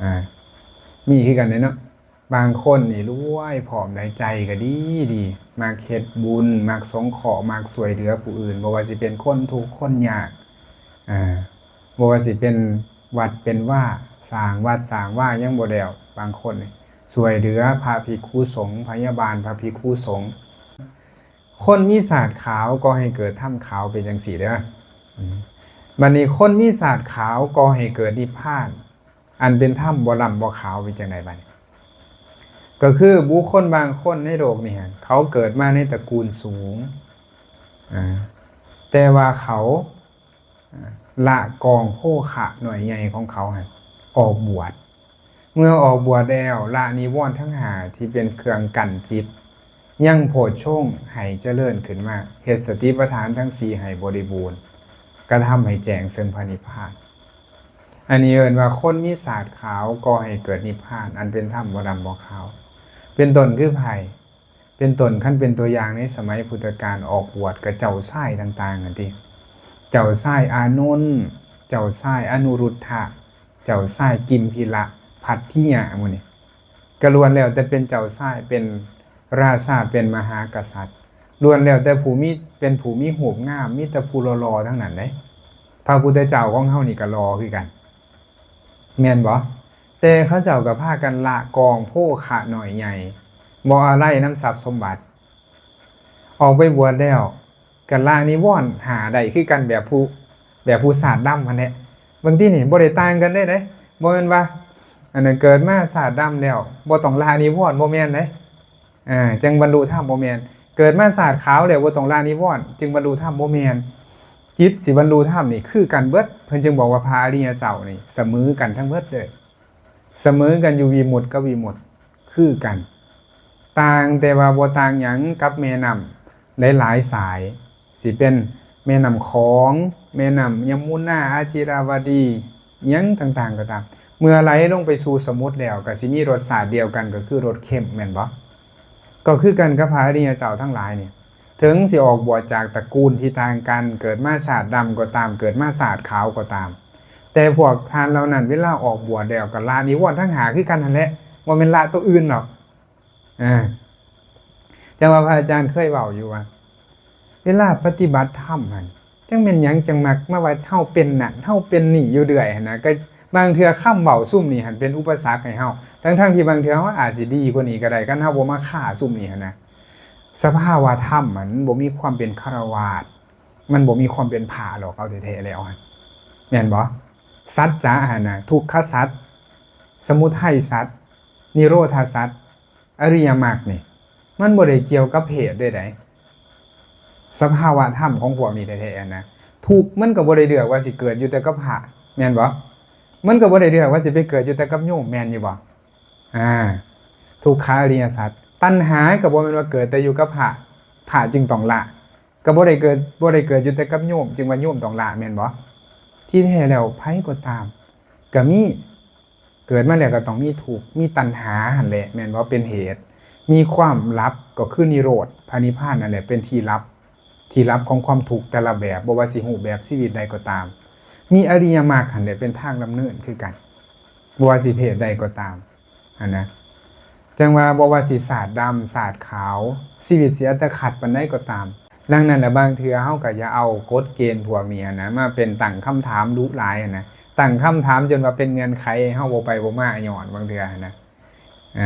ອາ ມີຄືກັນເດ້ເນາະ. ບາງຄົນນີ້ລວຍພ້ອມໃດ ໃຈກໍດີດີ ມັກເຮັດບຸນ ມັກສົງເຄາະ ມັກຊ່ວຍເຫຼືອຜູ້ອື່ນ ບໍ່ວ່າຊິເປັນຄົນທຸກຄົນຍາກ ອາ ບໍ່ວ່າຊິເປັນວັດເປັນວາ ສ້າງວັດສ້າງວາຍັງບໍ່ແລ້ວ ບາງຄົນນີ້ຊ່ວຍເຫຼືອພະພິກຂຸສົງ ພະຍາບານພະພິກຂຸສົງ. ຄົນມີຊາດຂາວກໍ່ໃຫ້ເກີດທຳຂາວ ເປັນຈັ່ງຊີ້ເດີ. ອາ ບັດນີ້ຄົນມີຊາດຂາວກໍ່ໃຫ້ເກີດນິບພານ ອັນເປັນທຳບໍ່ລ່ຳບໍ່ຂາວ ເປັນຈັ່ງໃດບັດນີ້? ກໍຄືບຸກຄົນບາງຄົນໃນໂລກນີ້ຫັ້ນ ເຂົາເກີດມາໃນຕະກູນສູງ ອາ ແຕ່ວ່າເຂົາ ອາ ລະກອງໂພຄະໜ້ອຍໃຫຍ່ຂອງເຂົາຫັ້ນ ອອກບວດ. ເມື່ອອອກບວດແລ້ວ ລະນິວອນທັງຫ້າທີ່ເປັນເຄື່ອງກັ້ນຈິດ ຍັງໂພດຊົງໃຫ້ຈະເລີນຂຶ້ນມາ ເຮັດສະຕິປະທານທັງສີ່ໃຫ້ບໍລິບູນ ກະທຳໃຫ້ແຈ້ງເຊິ່ງພະນິບພານ. ອັນນີ້ເອີ້ນວ່າຄົນມີຊາດຂາວກໍ່ໃຫ້ເກີດນິບພານ ອັນເປັນທຳບໍ່ດຳບໍ່ຂາວ. ເປັນຕົ້ນຄືໃຜ? ເປັນຕົ້ນ ຄັນເປັນຕົວຢ່າງໃນສະໄໝພຸດທະການອອກບວດ ກໍເຈົ້າຊາຍຕ່າງໆຫັ້ນຕິ ເຈົ້າຊາຍອານົນ ເຈົ້າຊາຍອະນຸລຸດທະ ເຈົ້າຊາຍກິມພິລະ ພັດທິຍະ ໝູ່ນີ້ ກໍລ້ວນແລ້ວແຕ່ເປັນເຈົ້າຊາຍ ເປັນລາຊາ ເປັນມະຫາກະສັດ ລ້ວນແລ້ວແຕ່ຜູ້ມີ ເປັນຜູ້ມີຮູບງາມ ມີແຕ່ຜູ້ຫຼໍ່ໆທັງນັ້ນເດ້. ພະພຸດທະເຈົ້າຂອງເຮົານີ້ກໍຫຼໍ່ຄືກັນ ແມ່ນບໍ່? ແຕ່ເຂົາເຈົ້າກໍພາກັນລະກອງໂພຄະໜ້ອຍໃຫຍ່ ບໍ່ອາໄລນຳຊັບສົມບັດ ອອກໄປບວດແລ້ວ ກໍລະນິວອນຫ້າໄດ້ຄືກັນ ແບບຜູ້ ແບບຜູ້ຊາດດຳຫັ້ນແຫຼະ. ບາງທີນີ້ບໍ່ໄດ້ຕ່າງກັນເດ້ ບໍ່ແມ່ນວ່າ ອັນນັ້ນເກີດມາຊາດດຳແລ້ວບໍ່ຕ້ອງລະນິວອນ ບໍ່ແມ່ນເດ້. ອ່າ ຈັ່ງບັນລຸທຳ ບໍ່ແມ່ນ ເກີດມາຊາດຂາວແລ້ວບໍ່ຕ້ອງລະນິວອນ ຈຶ່ງບັນລຸທຳ ບໍ່ແມ່ນ. ຈິດຊິບັນລຸທຳນີ້ຄືກັນເບິດ ເພິ່ນຈຶ່ງບອກວ່າພະອະລິຍະເຈົ້ານີ້ສະເໝີກັນທັງເບິດເລີຍ ສະເໝີກັນຢູ່ວິມຸດກັບວິມຸດ ຄືກັນ ຕ່າງແຕ່ວ່າບໍ່ຕ່າງຫຍັງກັບແມ່ນ້ຳຫຼາຍໆສາຍ ຊິເປັນແມ່ນ້ຳຂອງ ແມ່ນ້ຳຍະມຸນາ ອາຈິລາວະດີ ຫຍັງຕ່າງໆກໍຕາມ ເມື່ອໄຫຼລົງໄປສູ່ສະໝຸດແລ້ວ ກໍຊິມີລົດຊາດດຽວກັນ ກໍຄືລົດເຄັມ ແມ່ນບໍ່? ກໍຄືກັນກັບພະອະລິຍະເຈົ້າທັງຫຼາຍນີ້ ເຖິງຊິອອກບວດຈາກຕະກູນທີ່ຕ່າງກັນ ເກີດມາຊາດດຳກໍຕາມ ເກີດມາຊາດຂາວກໍຕາມ ແຕ່ພວກທ່ານເຫຼົ່ານັ້ນ ເວລາອອກບວດແລ້ວກໍລະນິວອນທັງຫ້າຄືກັນຫັ້ນແຫຼະ ບໍ່ແມ່ນລະໂຕອື່ນດອກ. ອ່າ ຈັ່ງວ່າພະອາຈານເຄີຍເວົ້າຢູ່ວ່າ ເວລາປະຕິບັດທຳຫັ້ນ ຈັກແມ່ນຫຍັງຈັ່ງມັກມາວ່າເຮົາເປັນນັ້ນ ເຮົາເປັນນີ້ຢູ່ເລື້ອຍຫັ້ນນະ. ກໍບາງເທື່ອຄຳເວົ້າຊຸມນີ້ຫັ້ນເປັນອຸປະສັກໃຫ້ເຮົາ ທັງໆທີ່ບາງເທື່ອເຮົາອາດຊິດີກວ່ານີ້ກໍໄດ້ ຄັນເຮົາບໍ່ມາຄາຊຸມນີ້ຫັ້ນນະ. ສະພາວະທຳມັນບໍ່ມີຄວາມເປັນຄາລະວາດ ມັນບໍ່ມີຄວາມເປັນພະດອກ ເອົາແທ້ໆແລ້ວຫັ້ນ ແມ່ນບໍ່? ສັດຈະຫັ້ນນະ ທຸກຂະສັດ ສະມຸໄທສັດ ນິໂຣທະສັດ ອະລິຍະມັກນີ້ ມັນບໍ່ໄດ້ກ່ຽວກັບເພດເດ້ໃດ໋. ສະພາວະທຳຂອງພວກນີ້ແທ້ໆນະ ທຸກມັນກໍບໍ່ໄດ້ເລືອກວ່າຊິເກີດຢູ່ແຕ່ກັບພະ ແມ່ນບໍ່? ມັນກໍບໍ່ໄດ້ເລືອກວ່າຊິໄປເກີດຢູ່ແຕ່ກັບໂຍມ ແມ່ນຢູ່ບໍ່? ອ່າ ທຸກຂະອະລິຍະສັດ ຕັນຫາກໍບໍ່ແມ່ນວ່າເກີດແຕ່ຢູ່ກັບພະ ພະຈຶ່ງຕ້ອງລະ ກໍບໍ່ໄດ້ເກີດ ບໍ່ໄດ້ເກີດຢູ່ແຕ່ກັບໂຍມ ຈຶ່ງວ່າໂຍມຕ້ອງລະ ແມ່ນບໍ່? ທີ່ແທ້ແລ້ວໃຜກໍຕາມ ກໍມີ ເກີດມາແລ້ວກໍຕ້ອງມີທຸກ ມີຕັນຫາຫັ້ນແຫຼະ ແມ່ນບໍ່ ເປັນເຫດ ມີຄວາມຫຼັບ ກໍຄືນິໂຣດ ພະນິບພານນັ້ນແຫຼະເປັນທີ່ຫຼັບ ທີ່ຫຼັບຂອງຄວາມທຸກແຕ່ລະແບບ ບໍ່ວ່າຊິຮູບແບບຊີວິດໃດກໍຕາມ ມີອະລິຍະມັກຫັ້ນແຫຼະເປັນທາງດຳເນີນຄືກັນ ບໍ່ວ່າຊິເພດໃດກໍຕາມ ຫັ້ນນະ ຈັ່ງວ່າບໍ່ວ່າຊິສາດດຳສາດຂາວ ຊີວິດຊິອັດຕະຂັດປານໃດກໍຕາມ. ດັ່ງນັ້ນລະ ບາງເທື່ອເຮົາກໍຢ່າເອົາກົດເກນພວກນີ້ຫັ້ນນະ ມາເປັນຕັ້ງຄຳຖາມດຸຫຼາຍຫັ້ນນະ ຕັ້ງຄຳຖາມຈົນວ່າເປັນເງື່ອນໄຂໃຫ້ເຮົາບໍ່ໄປບໍ່ມາຍ້ອນບາງເທື່ອຫັ້ນນະ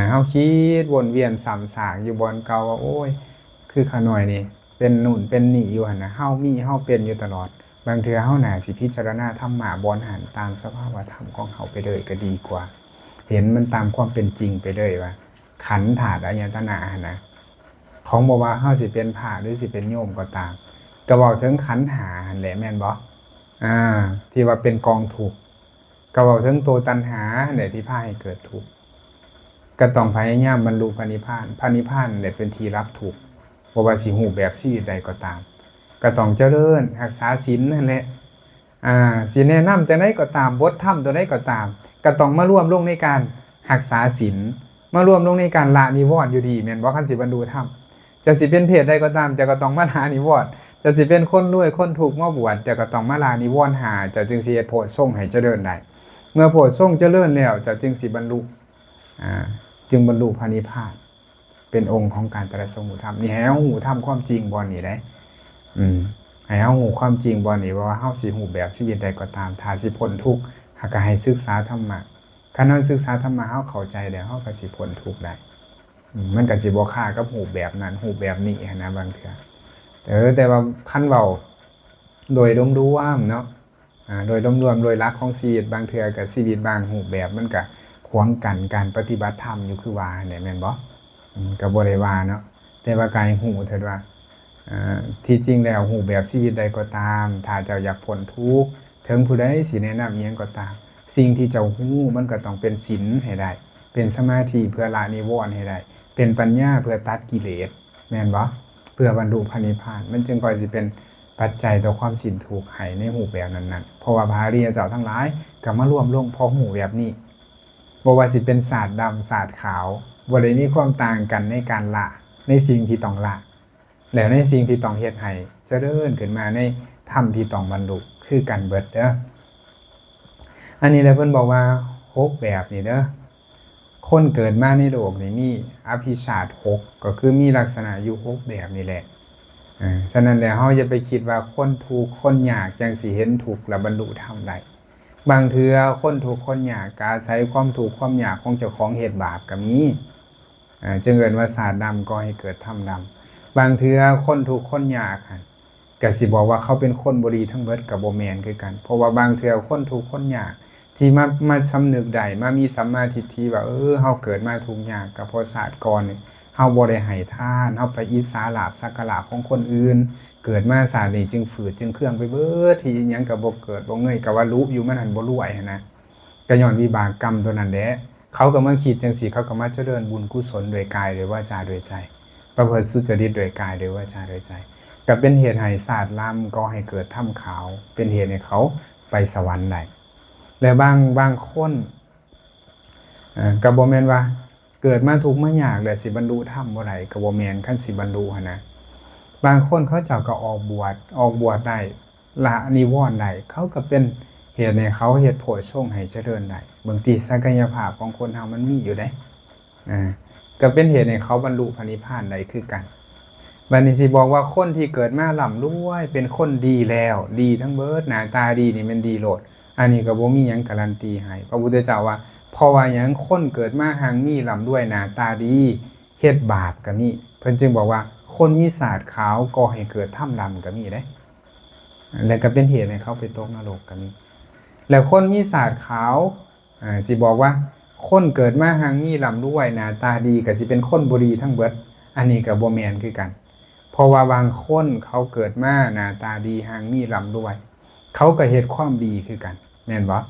ເຮົາຄິດວົນວຽນຊ້ຳຊາກຢູ່ບ່ອນເກົ່າວ່າ ໂອ້ຍ ຄືຂ້ານ້ອຍນີ້ເປັນໂນ່ນເປັນນີ້ຢູ່ຫັ້ນນະ ເຮົາມີເຮົາເປັນຢູ່ຕະຫຼອດ. ບາງເທື່ອເຮົາໜ້າຊິພິຈາລະນາທຳມະບ່ອນຫັ້ນຕາມສະພາວະທຳຂອງເຮົາໄປເລີຍກໍດີກວ່າ ເຫັນມັນຕາມຄວາມເປັນຈິງໄປເລີຍວ່າ ຂັນທາດອາຍະຕະນະຫັ້ນນະ ຂອງ ບໍ່ວ່າເຮົາຊິເປັນພະ ຫຼື ຊິເປັນໂຍມກໍຕາມ ກໍເວົ້າເຖິງຂັນຫ້າຫັ້ນແຫຼະ ແມ່ນບໍ່? ອາ ທີ່ວ່າເປັນກອງທຸກ ກໍເວົ້າເຖິງໂຕຕັນຫາຫັ້ນແຫຼະທີ່ພາໃຫ້ເກີດທຸກ ກໍຕ້ອງພະຍາຍາມບັນລຸພະນິບພານ ພະນິບພານແຫຼະເປັນທີ່ດັບທຸກ ບໍ່ວ່າຊິຮູບແບບຊີວິດໃດກໍຕາມ ກໍຕ້ອງຈະເລີນຮັກສາສິນຫັ້ນແຫຼະ ອາ ຊິແນະນຳຈັ່ງໃດກໍຕາມ ບົດທຳຕົວໃດກໍຕາມ ກໍຕ້ອງມາລວມລົງໃນການຮັກສາສິນ ມາລວມລົງໃນການລະນິວອນຢູ່ດີ ແມ່ນບໍ່? ຄັນຊິບັນລຸທຳ ເຈົ້າຊິເປັນເພດໃດກໍຕາມ ເຈົ້າກໍຕ້ອງມາລະນິວອນ ເຈົ້າຊິເປັນຄົນລວຍຄົນທຸກມາບວດ ເຈົ້າກໍຕ້ອງມາລະນິວອນຫ້າ ເຈົ້າຈຶ່ງຊິເຮັດໂພດຊົງໃຫ້ຈະເລີນໄດ້ ເມື່ອໂພດຊົງຈະເລີນແລ້ວ ເຈົ້າຈຶ່ງຊິບັນລຸ ອາ ຈຶ່ງບັນລຸພະນິບພານ ເປັນອົງຂອງການຕະລັດສະຮູ້ທຳ ນີ້ໃຫ້ເຮົາຮູ້ທຳຄວາມຈິງບ່ອນນີ້ເດ້ ອືມ ໃຫ້ເຮົາຮູ້ຄວາມຈິງບ່ອນນີ້ ບໍ່ວ່າເຮົາຊິຮູບແບບຊີວິດໃດກໍຕາມ ຖ້າຊິພົ້ນທຸກ ເຮົາກໍໃຫ້ສຶກສາທຳມະ ຄັນເຮົາສຶກສາທຳມະ ເຮົາເຂົ້າໃຈແລ້ວ ເຮົາກໍຊິພົ້ນທຸກໄດ້ ອືມ ມັນກໍຊິບໍ່ຄາກັບຮູບແບບນັ້ນຮູບແບບນີ້ຫັ້ນນະ ບາງເທື່ອ ເອີ ແຕ່ວ່າຄັນເວົ້າໂດຍລວມໆເນາະ ອາ ໂດຍລວມໆ ໂດຍຫຼັກຂອງຊີວິດ ບາງເທື່ອກໍຊີວິດບາງຮູບແບບ ມັນກໍຂວາງກັນການປະຕິບັດທຳຢູ່ຄືວ່າຫັ້ນແຫຼະ ແມ່ນບໍ່? ອືມ ກໍບໍ່ໄດ້ວ່າເນາະ ແຕ່ວ່າກາຍຮູ້ເຖິງວ່າ ອາ ທີ່ຈິງແລ້ວຮູບແບບຊີວິດໃດກໍຕາມ ຖ້າເຈົ້າຢາກພົ້ນທຸກ ເຖິງຜູ້ໃດຊິແນະນຳອີ່ຫຍັງກໍຕາມ ສິ່ງທີ່ເຈົ້າຮູ້ມັນກໍຕ້ອງເປັນສິນໃຫ້ໄດ້ ເປັນສະມາທິເພື່ອລະນິວອນໃຫ້ໄດ້ ເປັນປັນຍາເພື່ອຕັດກິເລດ ແມ່ນບໍ່? ເພື່ອບັນລຸພະນິບພານ ມັນຈຶ່ງຄ່ອຍຊິເປັນປັດໄຈຕໍ່ຄວາມສິ້ນທຸກໃຫ້ໃນຮູບແບບນັ້ນໆ ເພາະວ່າພະອະລິຍະເຈົ້າທັງຫຼາຍກໍມາລວມລົງເພາະຮູ້ແບບນີ້ ບໍ່ວ່າຊິເປັນສາດດຳສາດຂາວ ບໍ່ໄດ້ມີຄວາມຕ່າງກັນໃນການລະ ໃນສິ່ງທີ່ຕ້ອງລະ ແລະ ໃນສິ່ງທີ່ຕ້ອງເຮັດໃຫ້ຈະເລີນຂຶ້ນມາໃນທຳທີ່ຕ້ອງບັນລຸຄືກັນເບິດເດີ. ອັນນີ້ແຫຼະເພິ່ນບອກວ່າຫົກແບບນີ້ເດີ ຄົນເກີດມາໃນໂລກນີ້ມີອະພິຊາດຫົກ ກໍຄືມີລັກສະນະຢູ່ຫົກແບບນີ້ແຫຼະ. ເອີ ສະນັ້ນແລ້ວເຮົາຢ່າໄປຄິດວ່າຄົນທຸກຄົນຍາກຈັ່ງຊິເຫັນທຸກແລ້ວບັນລຸທຳໄດ້. ບາງເທື່ອຄົນທຸກຄົນຍາກກໍອາໄສຄວາມທຸກຄວາມຍາກຂອງເຈົ້າຂອງເຮັດບາບກໍມີ. ເອີ ຈຶ່ງເອີ້ນວ່າຊາດດຳກໍ່ໃຫ້ເກີດທຳດຳ. ບາງເທື່ອຄົນທຸກຄົນຍາກຫັ້ນ ກະຊິບອກວ່າເຂົາເປັນຄົນບໍ່ດີທັງເບິດກະບໍ່ແມ່ນຄືກັນ. ເພາະວ່າບາງເທື່ອຄົນທຸກຄົນຍາກທີ່ມາ ມາສຳນຶກໄດ້ ມາມີສຳມາທິດຖິວ່າ ເອີ ເຮົາເກີດມາທຸກຍາກກະເພາະຊາດກ່ອນນີ້ ເຮົາບໍ່ໄດ້ໃຫ້ທານ ເຮົາໄປອິດສາລາບສັກກາລະຂອງຄົນອື່ນ ເກີດມາຊາດນີ້ຈຶ່ງຝືດຈຶ່ງເຄືອງໄປເບິດ ທີ່ອີ່ຫຍັງກະບໍ່ເກີດບໍ່ເງີຍ ກະວ່າລຸຢູ່ ມັນຫັ້ນບໍ່ລວຍຫັ້ນນະ. ກະຍ້ອນວິບາກກຳໂຕນັ້ນແຫຼະ ເຂົາກະມາຄິດຈັ່ງຊີ້ ເຂົາກະມາຈະເລີນບຸນກຸສົນດ້ວຍກາຍ ດ້ວຍວາຈາ ດ້ວຍໃຈ ປະພຶດສຸຈະລິດດ້ວຍກາຍ ດ້ວຍວາຈາ ດ້ວຍໃຈ ກະເປັນເຫດໃຫ້ຊາດລຳກໍ່ໃຫ້ເກີດທຳຂາວ ເປັນເຫດໃຫ້ເຂົາໄປສະຫວັນໄດ້. ແລະ ບາງ ບາງຄົນ ເອີ ກະບໍ່ແມ່ນວ່າເກີດມາທຸກມາຍາກແລ້ວຊິບັນລຸທຳບໍ່ໄດ້ ກະບໍ່ແມ່ນ ຄັນຊິບັນລຸຫັ້ນນະ. ບາງຄົນເຂົາເຈົ້າກະອອກບວດ ອອກບວດໄດ້ ລະນິວອນໄດ້ ເຂົາກໍເປັນເຫດໃຫ້ເຂົາເຮັດໂພດຊົງໃຫ້ຈະເລີນໄດ້. ເບິ່ງຕິ ສັກກະຍະພາບຂອງຄົນເຮົາມັນມີຢູ່ເດ້ ອາ ກໍເປັນເຫດໃຫ້ເຂົາບັນລຸພະນິບພານໄດ້ຄືກັນ. ບາດນີ້ຊິບອກວ່າຄົນທີ່ເກີດມາລ່ຳລວຍ ເປັນຄົນດີແລ້ວ ດີທັງເບິດ ໜ້າຕາດີນີ້ແມ່ນດີໂລດ ອັນນີ້ກໍບໍ່ມີຫຍັງກາຣັນຕີໃຫ້. ພະພຸດທະເຈົ້າວ່າ ເພາະວ່າຫຍັງ? ຄົນເກີດມາຮັ່ງມີລ່ຳລວຍ ໜ້າຕາດີ ເຮັດບາບກໍມີ. ເພິ່ນຈຶ່ງບອກວ່າ ຄົນມີຊາດຂາວກໍ່ໃຫ້ເກີດທຳດຳກໍມີເດ້ ແລະ ກໍເປັນເຫດໃຫ້ເຂົາໄປຕົກນະລົກກໍມີ. ແລະ ຄົນມີຊາດຂາວ ເອີ ຊິບອກວ່າ ຄົນເກີດມາຮັ່ງມີລ່ຳລວຍ ໜ້າຕາດີ ກໍຊິເປັນຄົນບໍ່ດີທັງເບິດ ອັນນີ້ກໍບໍ່ແມ່ນຄືກັນ. ເພາະວ່າບາງຄົນເຂົາເກີດມາໜ້າຕາດີ ຮັ່ງມີລ່ຳລວຍ ເຂົາກໍເຮັດຄວາມດີຄືກັນ ແມ່ນບໍ່?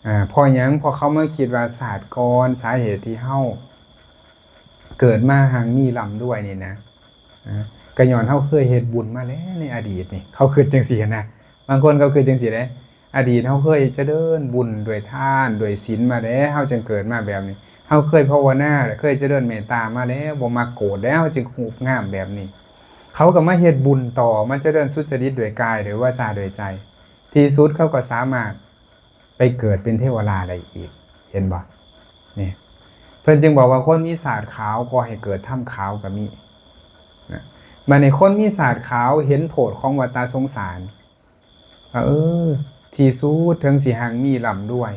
ອາ ເພາະຫຍັງ? ເພາະເຂົາມາຄິດວ່າຊາດກ່ອນ ສາເຫດທີ່ເຮົາ ເກີດມາຮັ່ງມີລ່ຳລວຍນີ້ນະ ອາ ກະຍ້ອນເຮົາເຄີຍເຮັດບຸນມາແລ້ວໃນອະດີດນີ້ ເຂົາຄິດຈັ່ງຊີ້ນະ. ບາງຄົນເຂົາຄິດຈັ່ງຊີ້ເດ້. ອະດີດເຮົາເຄີຍຈະເລີນບຸນດ້ວຍທານ ດ້ວຍສິນມາແລ້ວ ເຮົາຈຶ່ງເກີດມາແບບນີ້. ເຮົາເຄີຍພາວະນາ ເຄີຍຈະເລີນເມດຕາມາແລ້ວ ບໍ່ມັກໂກດແລ້ວ ເຮົາຈຶ່ງຮູບງາມແບບນີ້. ເຂົາກໍມາເຮັດບຸນຕໍ່ ມາຈະເລີນສຸດຈະລິດດ້ວຍກາຍ ດ້ວຍວາຈາ ດ້ວຍໃຈ. ທີ່ສຸດເຂົາກໍສາມາດໄປເກີດເປັນເທວະລາໄດ້ອີກ ເຫັນບໍ່? ນີ້ ເພິ່ນຈຶ່ງບອກວ່າຄົນມີຊາດຂາວກໍໃຫ້ເກີດທຳຂາວກໍມີນະ. ບັດນີ້ຄົນມີຊາດຂາວເຫັນໂທດຂອງວັດຕະສົງສານ ວ່າ ເອີ ທີ່ສຸດເຖິງຊິຮັ່ງມີລ່ຳລວຍ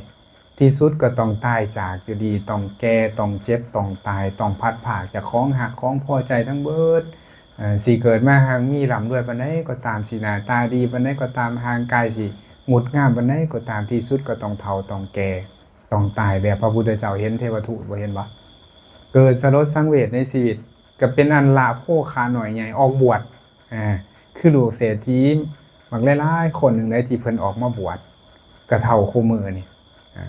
ທີ່ສຸດກໍຕ້ອງຕາຍຈາກຢູ່ດີ ຕ້ອງແກ່ ຕ້ອງເຈັບ ຕ້ອງຕາຍ ຕ້ອງພັດພາກຈາກຂອງຮັກຂອງພໍໃຈທັງເບິດ. ເອີ ຊິເກີດມາຮັ່ງມີລ່ຳລວຍປານໃດກໍຕາມ ຊິໜ້າຕາດີປານໃດກໍຕາມ ຮ່າງກາຍຊິງົດງາມປານໃດກໍຕາມ ທີ່ສຸດກໍຕ້ອງເຖົ້າ ຕ້ອງແກ່ ຕ້ອງຕາຍ ແບບພະພຸດທະເຈົ້າເຫັນເທວະທູດ ບໍ່ເຫັນບໍ່? ເກີດສະຫຼົດສັງເວດໃນຊີວິດ ກໍເປັນອັນລະໂພຄານ້ອຍໃຫຍ່ ອອກບວດ ອ່າ ຄືລູກເສດຖີບັກຫຼາຍໆຄົນໜຶ່ງໃດທີ່ເພິ່ນອອກມາບວດ ກະເທົ່າຄູ່ມື້ນີ້ ອ່າ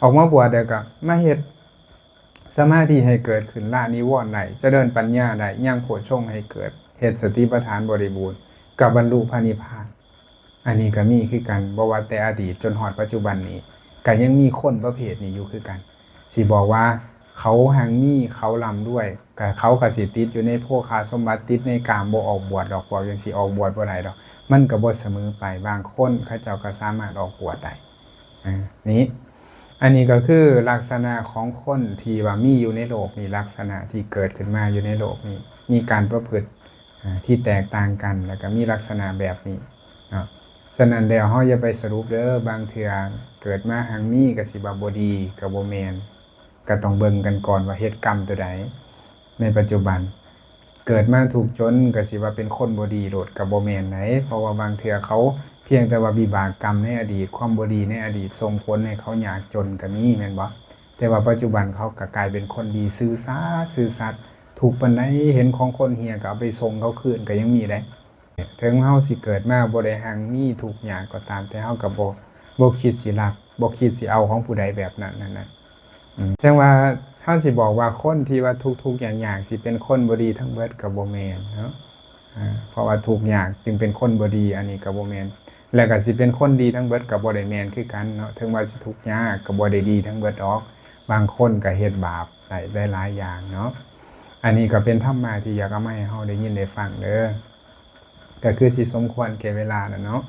ອອກມາບວດແລ້ວກະມາເຮັດສະມາທິໃຫ້ເກີດຂຶ້ນ ລະນິວອນໄດ້ ຈະເລີນປັນຍາໄດ້ ຍັງໂພດຊົງໃຫ້ເກີດ ເຮັດສະຕິປະທານບໍລິບູນ ກະບັນລຸພະນິບພານ. ອັນນີ້ກໍມີຄືກັນ ບໍ່ວ່າແຕ່ອະດີດຈົນຮອດປັດຈຸບັນນີ້ ກໍຍັງມີຄົນປະເພດນີ້ຢູ່ຄືກັນ. ຊິບອກວ່າເຂົາຮັ່ງມີ ເຂົາລ່ຳລວຍ ກໍເຂົາກໍຊິຕິດຢູ່ໃນໂພຄາສົມບັດ ຕິດໃນກາມ ບໍ່ອອກບວດດອກ. ພວກຈັ່ງຊີ້ອອກບວດບໍ່ໄດ້ດອກ ມັນກໍບໍ່ສະເໝີໄປ. ບາງຄົນເຂົາເຈົ້າກໍສາມາດອອກບວດໄດ້. ອ່າ ນີ້ ອັນນີ້ກໍຄືລັກສະນະຂອງຄົນທີ່ວ່າມີຢູ່ໃນໂລກນີ້ ລັກສະນະທີ່ເກີດຂຶ້ນມາຢູ່ໃນໂລກນີ້ ມີການປະພຶດ ອ່າ ທີ່ແຕກຕ່າງກັນ ແລ້ວກໍມີລັກສະນະແບບນີ້ເນາະ. ສະນັ້ນແລ້ວ ເຮົາຢ່າໄປສະຫຼຸບເດີ້ ບາງເທື່ອເກີດມາຮັ່ງມີກໍຊິວ່າບໍ່ດີ ກໍບໍ່ແມ່ນ ກໍຕ້ອງເບິ່ງກັນກ່ອນວ່າເຮັດກຳຕົວໃດໃນປັດຈຸບັນ. ເກີດມາທຸກຈົນກໍຊິວ່າເປັນຄົນບໍ່ດີໂລດ ກໍບໍ່ແມ່ນໃດ໋ ເພາະວ່າບາງເທື່ອເຂົາພຽງແຕ່ວ່າວິບາກກຳໃນອະດີດ ຄວາມບໍ່ດີໃນອະດີດ ສົ່ງຜົນໃຫ້ເຂົາຍາກຈົນກໍມີ ແມ່ນບໍ່? ແຕ່ວ່າປັດຈຸບັນເຂົາກໍກາຍເປັນຄົນດີ ຊື່ສັດ ຊື່ສັດ ທຸກປານໃດເຫັນຂອງຄົນເຮ່ຍກໍເອົາໄປສົ່ງເຂົາຄືນກໍຍັງມີເດ້. ເຖິງເຮົາຊິເກີດມາບໍ່ໄດ້ຮັ່ງມີທຸກຍາກກໍຕາມ ແຕ່ເຮົາກໍບໍ່ ບໍ່ຄິດຊິລັກ ບໍ່ຄິດຊິເອົາຂອງຜູ້ໃດແບບນັ້ນຫັ້ນນະ. ອືມ ຈັ່ງວ່າເຮົາຊິບອກວ່າຄົນທີ່ວ່າທຸກໆຍາກໆ ຊິເປັນຄົນບໍ່ດີທັງເບິດກໍບໍ່ແມ່ນເນາະ. ອ່າ ເພາະວ່າທຸກຍາກຈຶ່ງເປັນຄົນບໍ່ດີ ອັນນີ້ກໍບໍ່ແມ່ນ ແລ້ວກໍຊິເປັນຄົນດີທັງເບິດກໍບໍ່ໄດ້ແມ່ນຄືກັນເນາະ. ເຖິງວ່າຊິທຸກຍາກກໍບໍ່ໄດ້ດີທັງເບິດດອກ ບາງຄົນກໍເຮັດບາບໄດ້ຫຼາຍໆຢ່າງເນາະ. ອັນນີ້ກໍເປັນທຳມະທີ່ຢາກເອົາມາໃຫ້ເຮົາໄດ້ຍິນໄດ້ຟັງເດີ້. ກໍຄືຊິສົມຄວນແກ່ເວລາແລ້ວເນາະ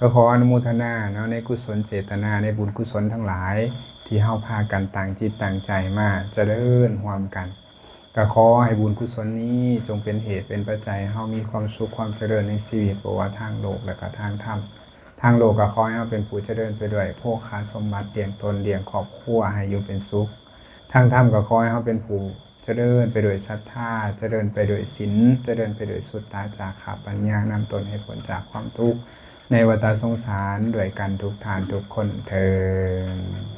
ກໍຂໍອະນຸໂມທະນາເນາະ ໃນກຸສົນເຈດຕະນາ ໃນບຸນກຸສົນທັງຫຼາຍ ທີ່ເຮົາພາກັນຕັ້ງຈິດຕັ້ງໃຈມາຈະເລີນຮ່ວມກັນ. ກໍຂໍໃຫ້ບຸນກຸສົນນີ້ຈົ່ງເປັນເຫດເປັນປັດໄຈໃຫ້ເຮົາມີຄວາມສຸກຄວາມຈະເລີນໃນຊີວິດ ບໍ່ວ່າທາງໂລກ ແລະ ກໍທາງທຳ. ທາງໂລກກໍຂໍໃຫ້ເຮົາເປັນຜູ້ຈະເລີນໄປດ້ວຍໂພຄາສົມບັດ ລ້ຽງຕົນລ້ຽງຄອບຄົວໃຫ້ຢູ່ເປັນສຸກ. ທາງທຳກໍຂໍໃຫ້ເຮົາເປັນຜູ້ ຈະເລີນໄປດ້ວຍສັດທາ ຈະເລີນໄປດ້ວຍສິນ ຈະເລີນໄປດ້ວຍສຸດຕາຈາຄະປັນຍາ ນຳຕົນໃຫ້ພົ້ນຈາກຄວາມທຸກໃນວັດຕະສົງສານດ້ວຍກັນທຸກທ່ານທຸກຄົນເທີ້ນ.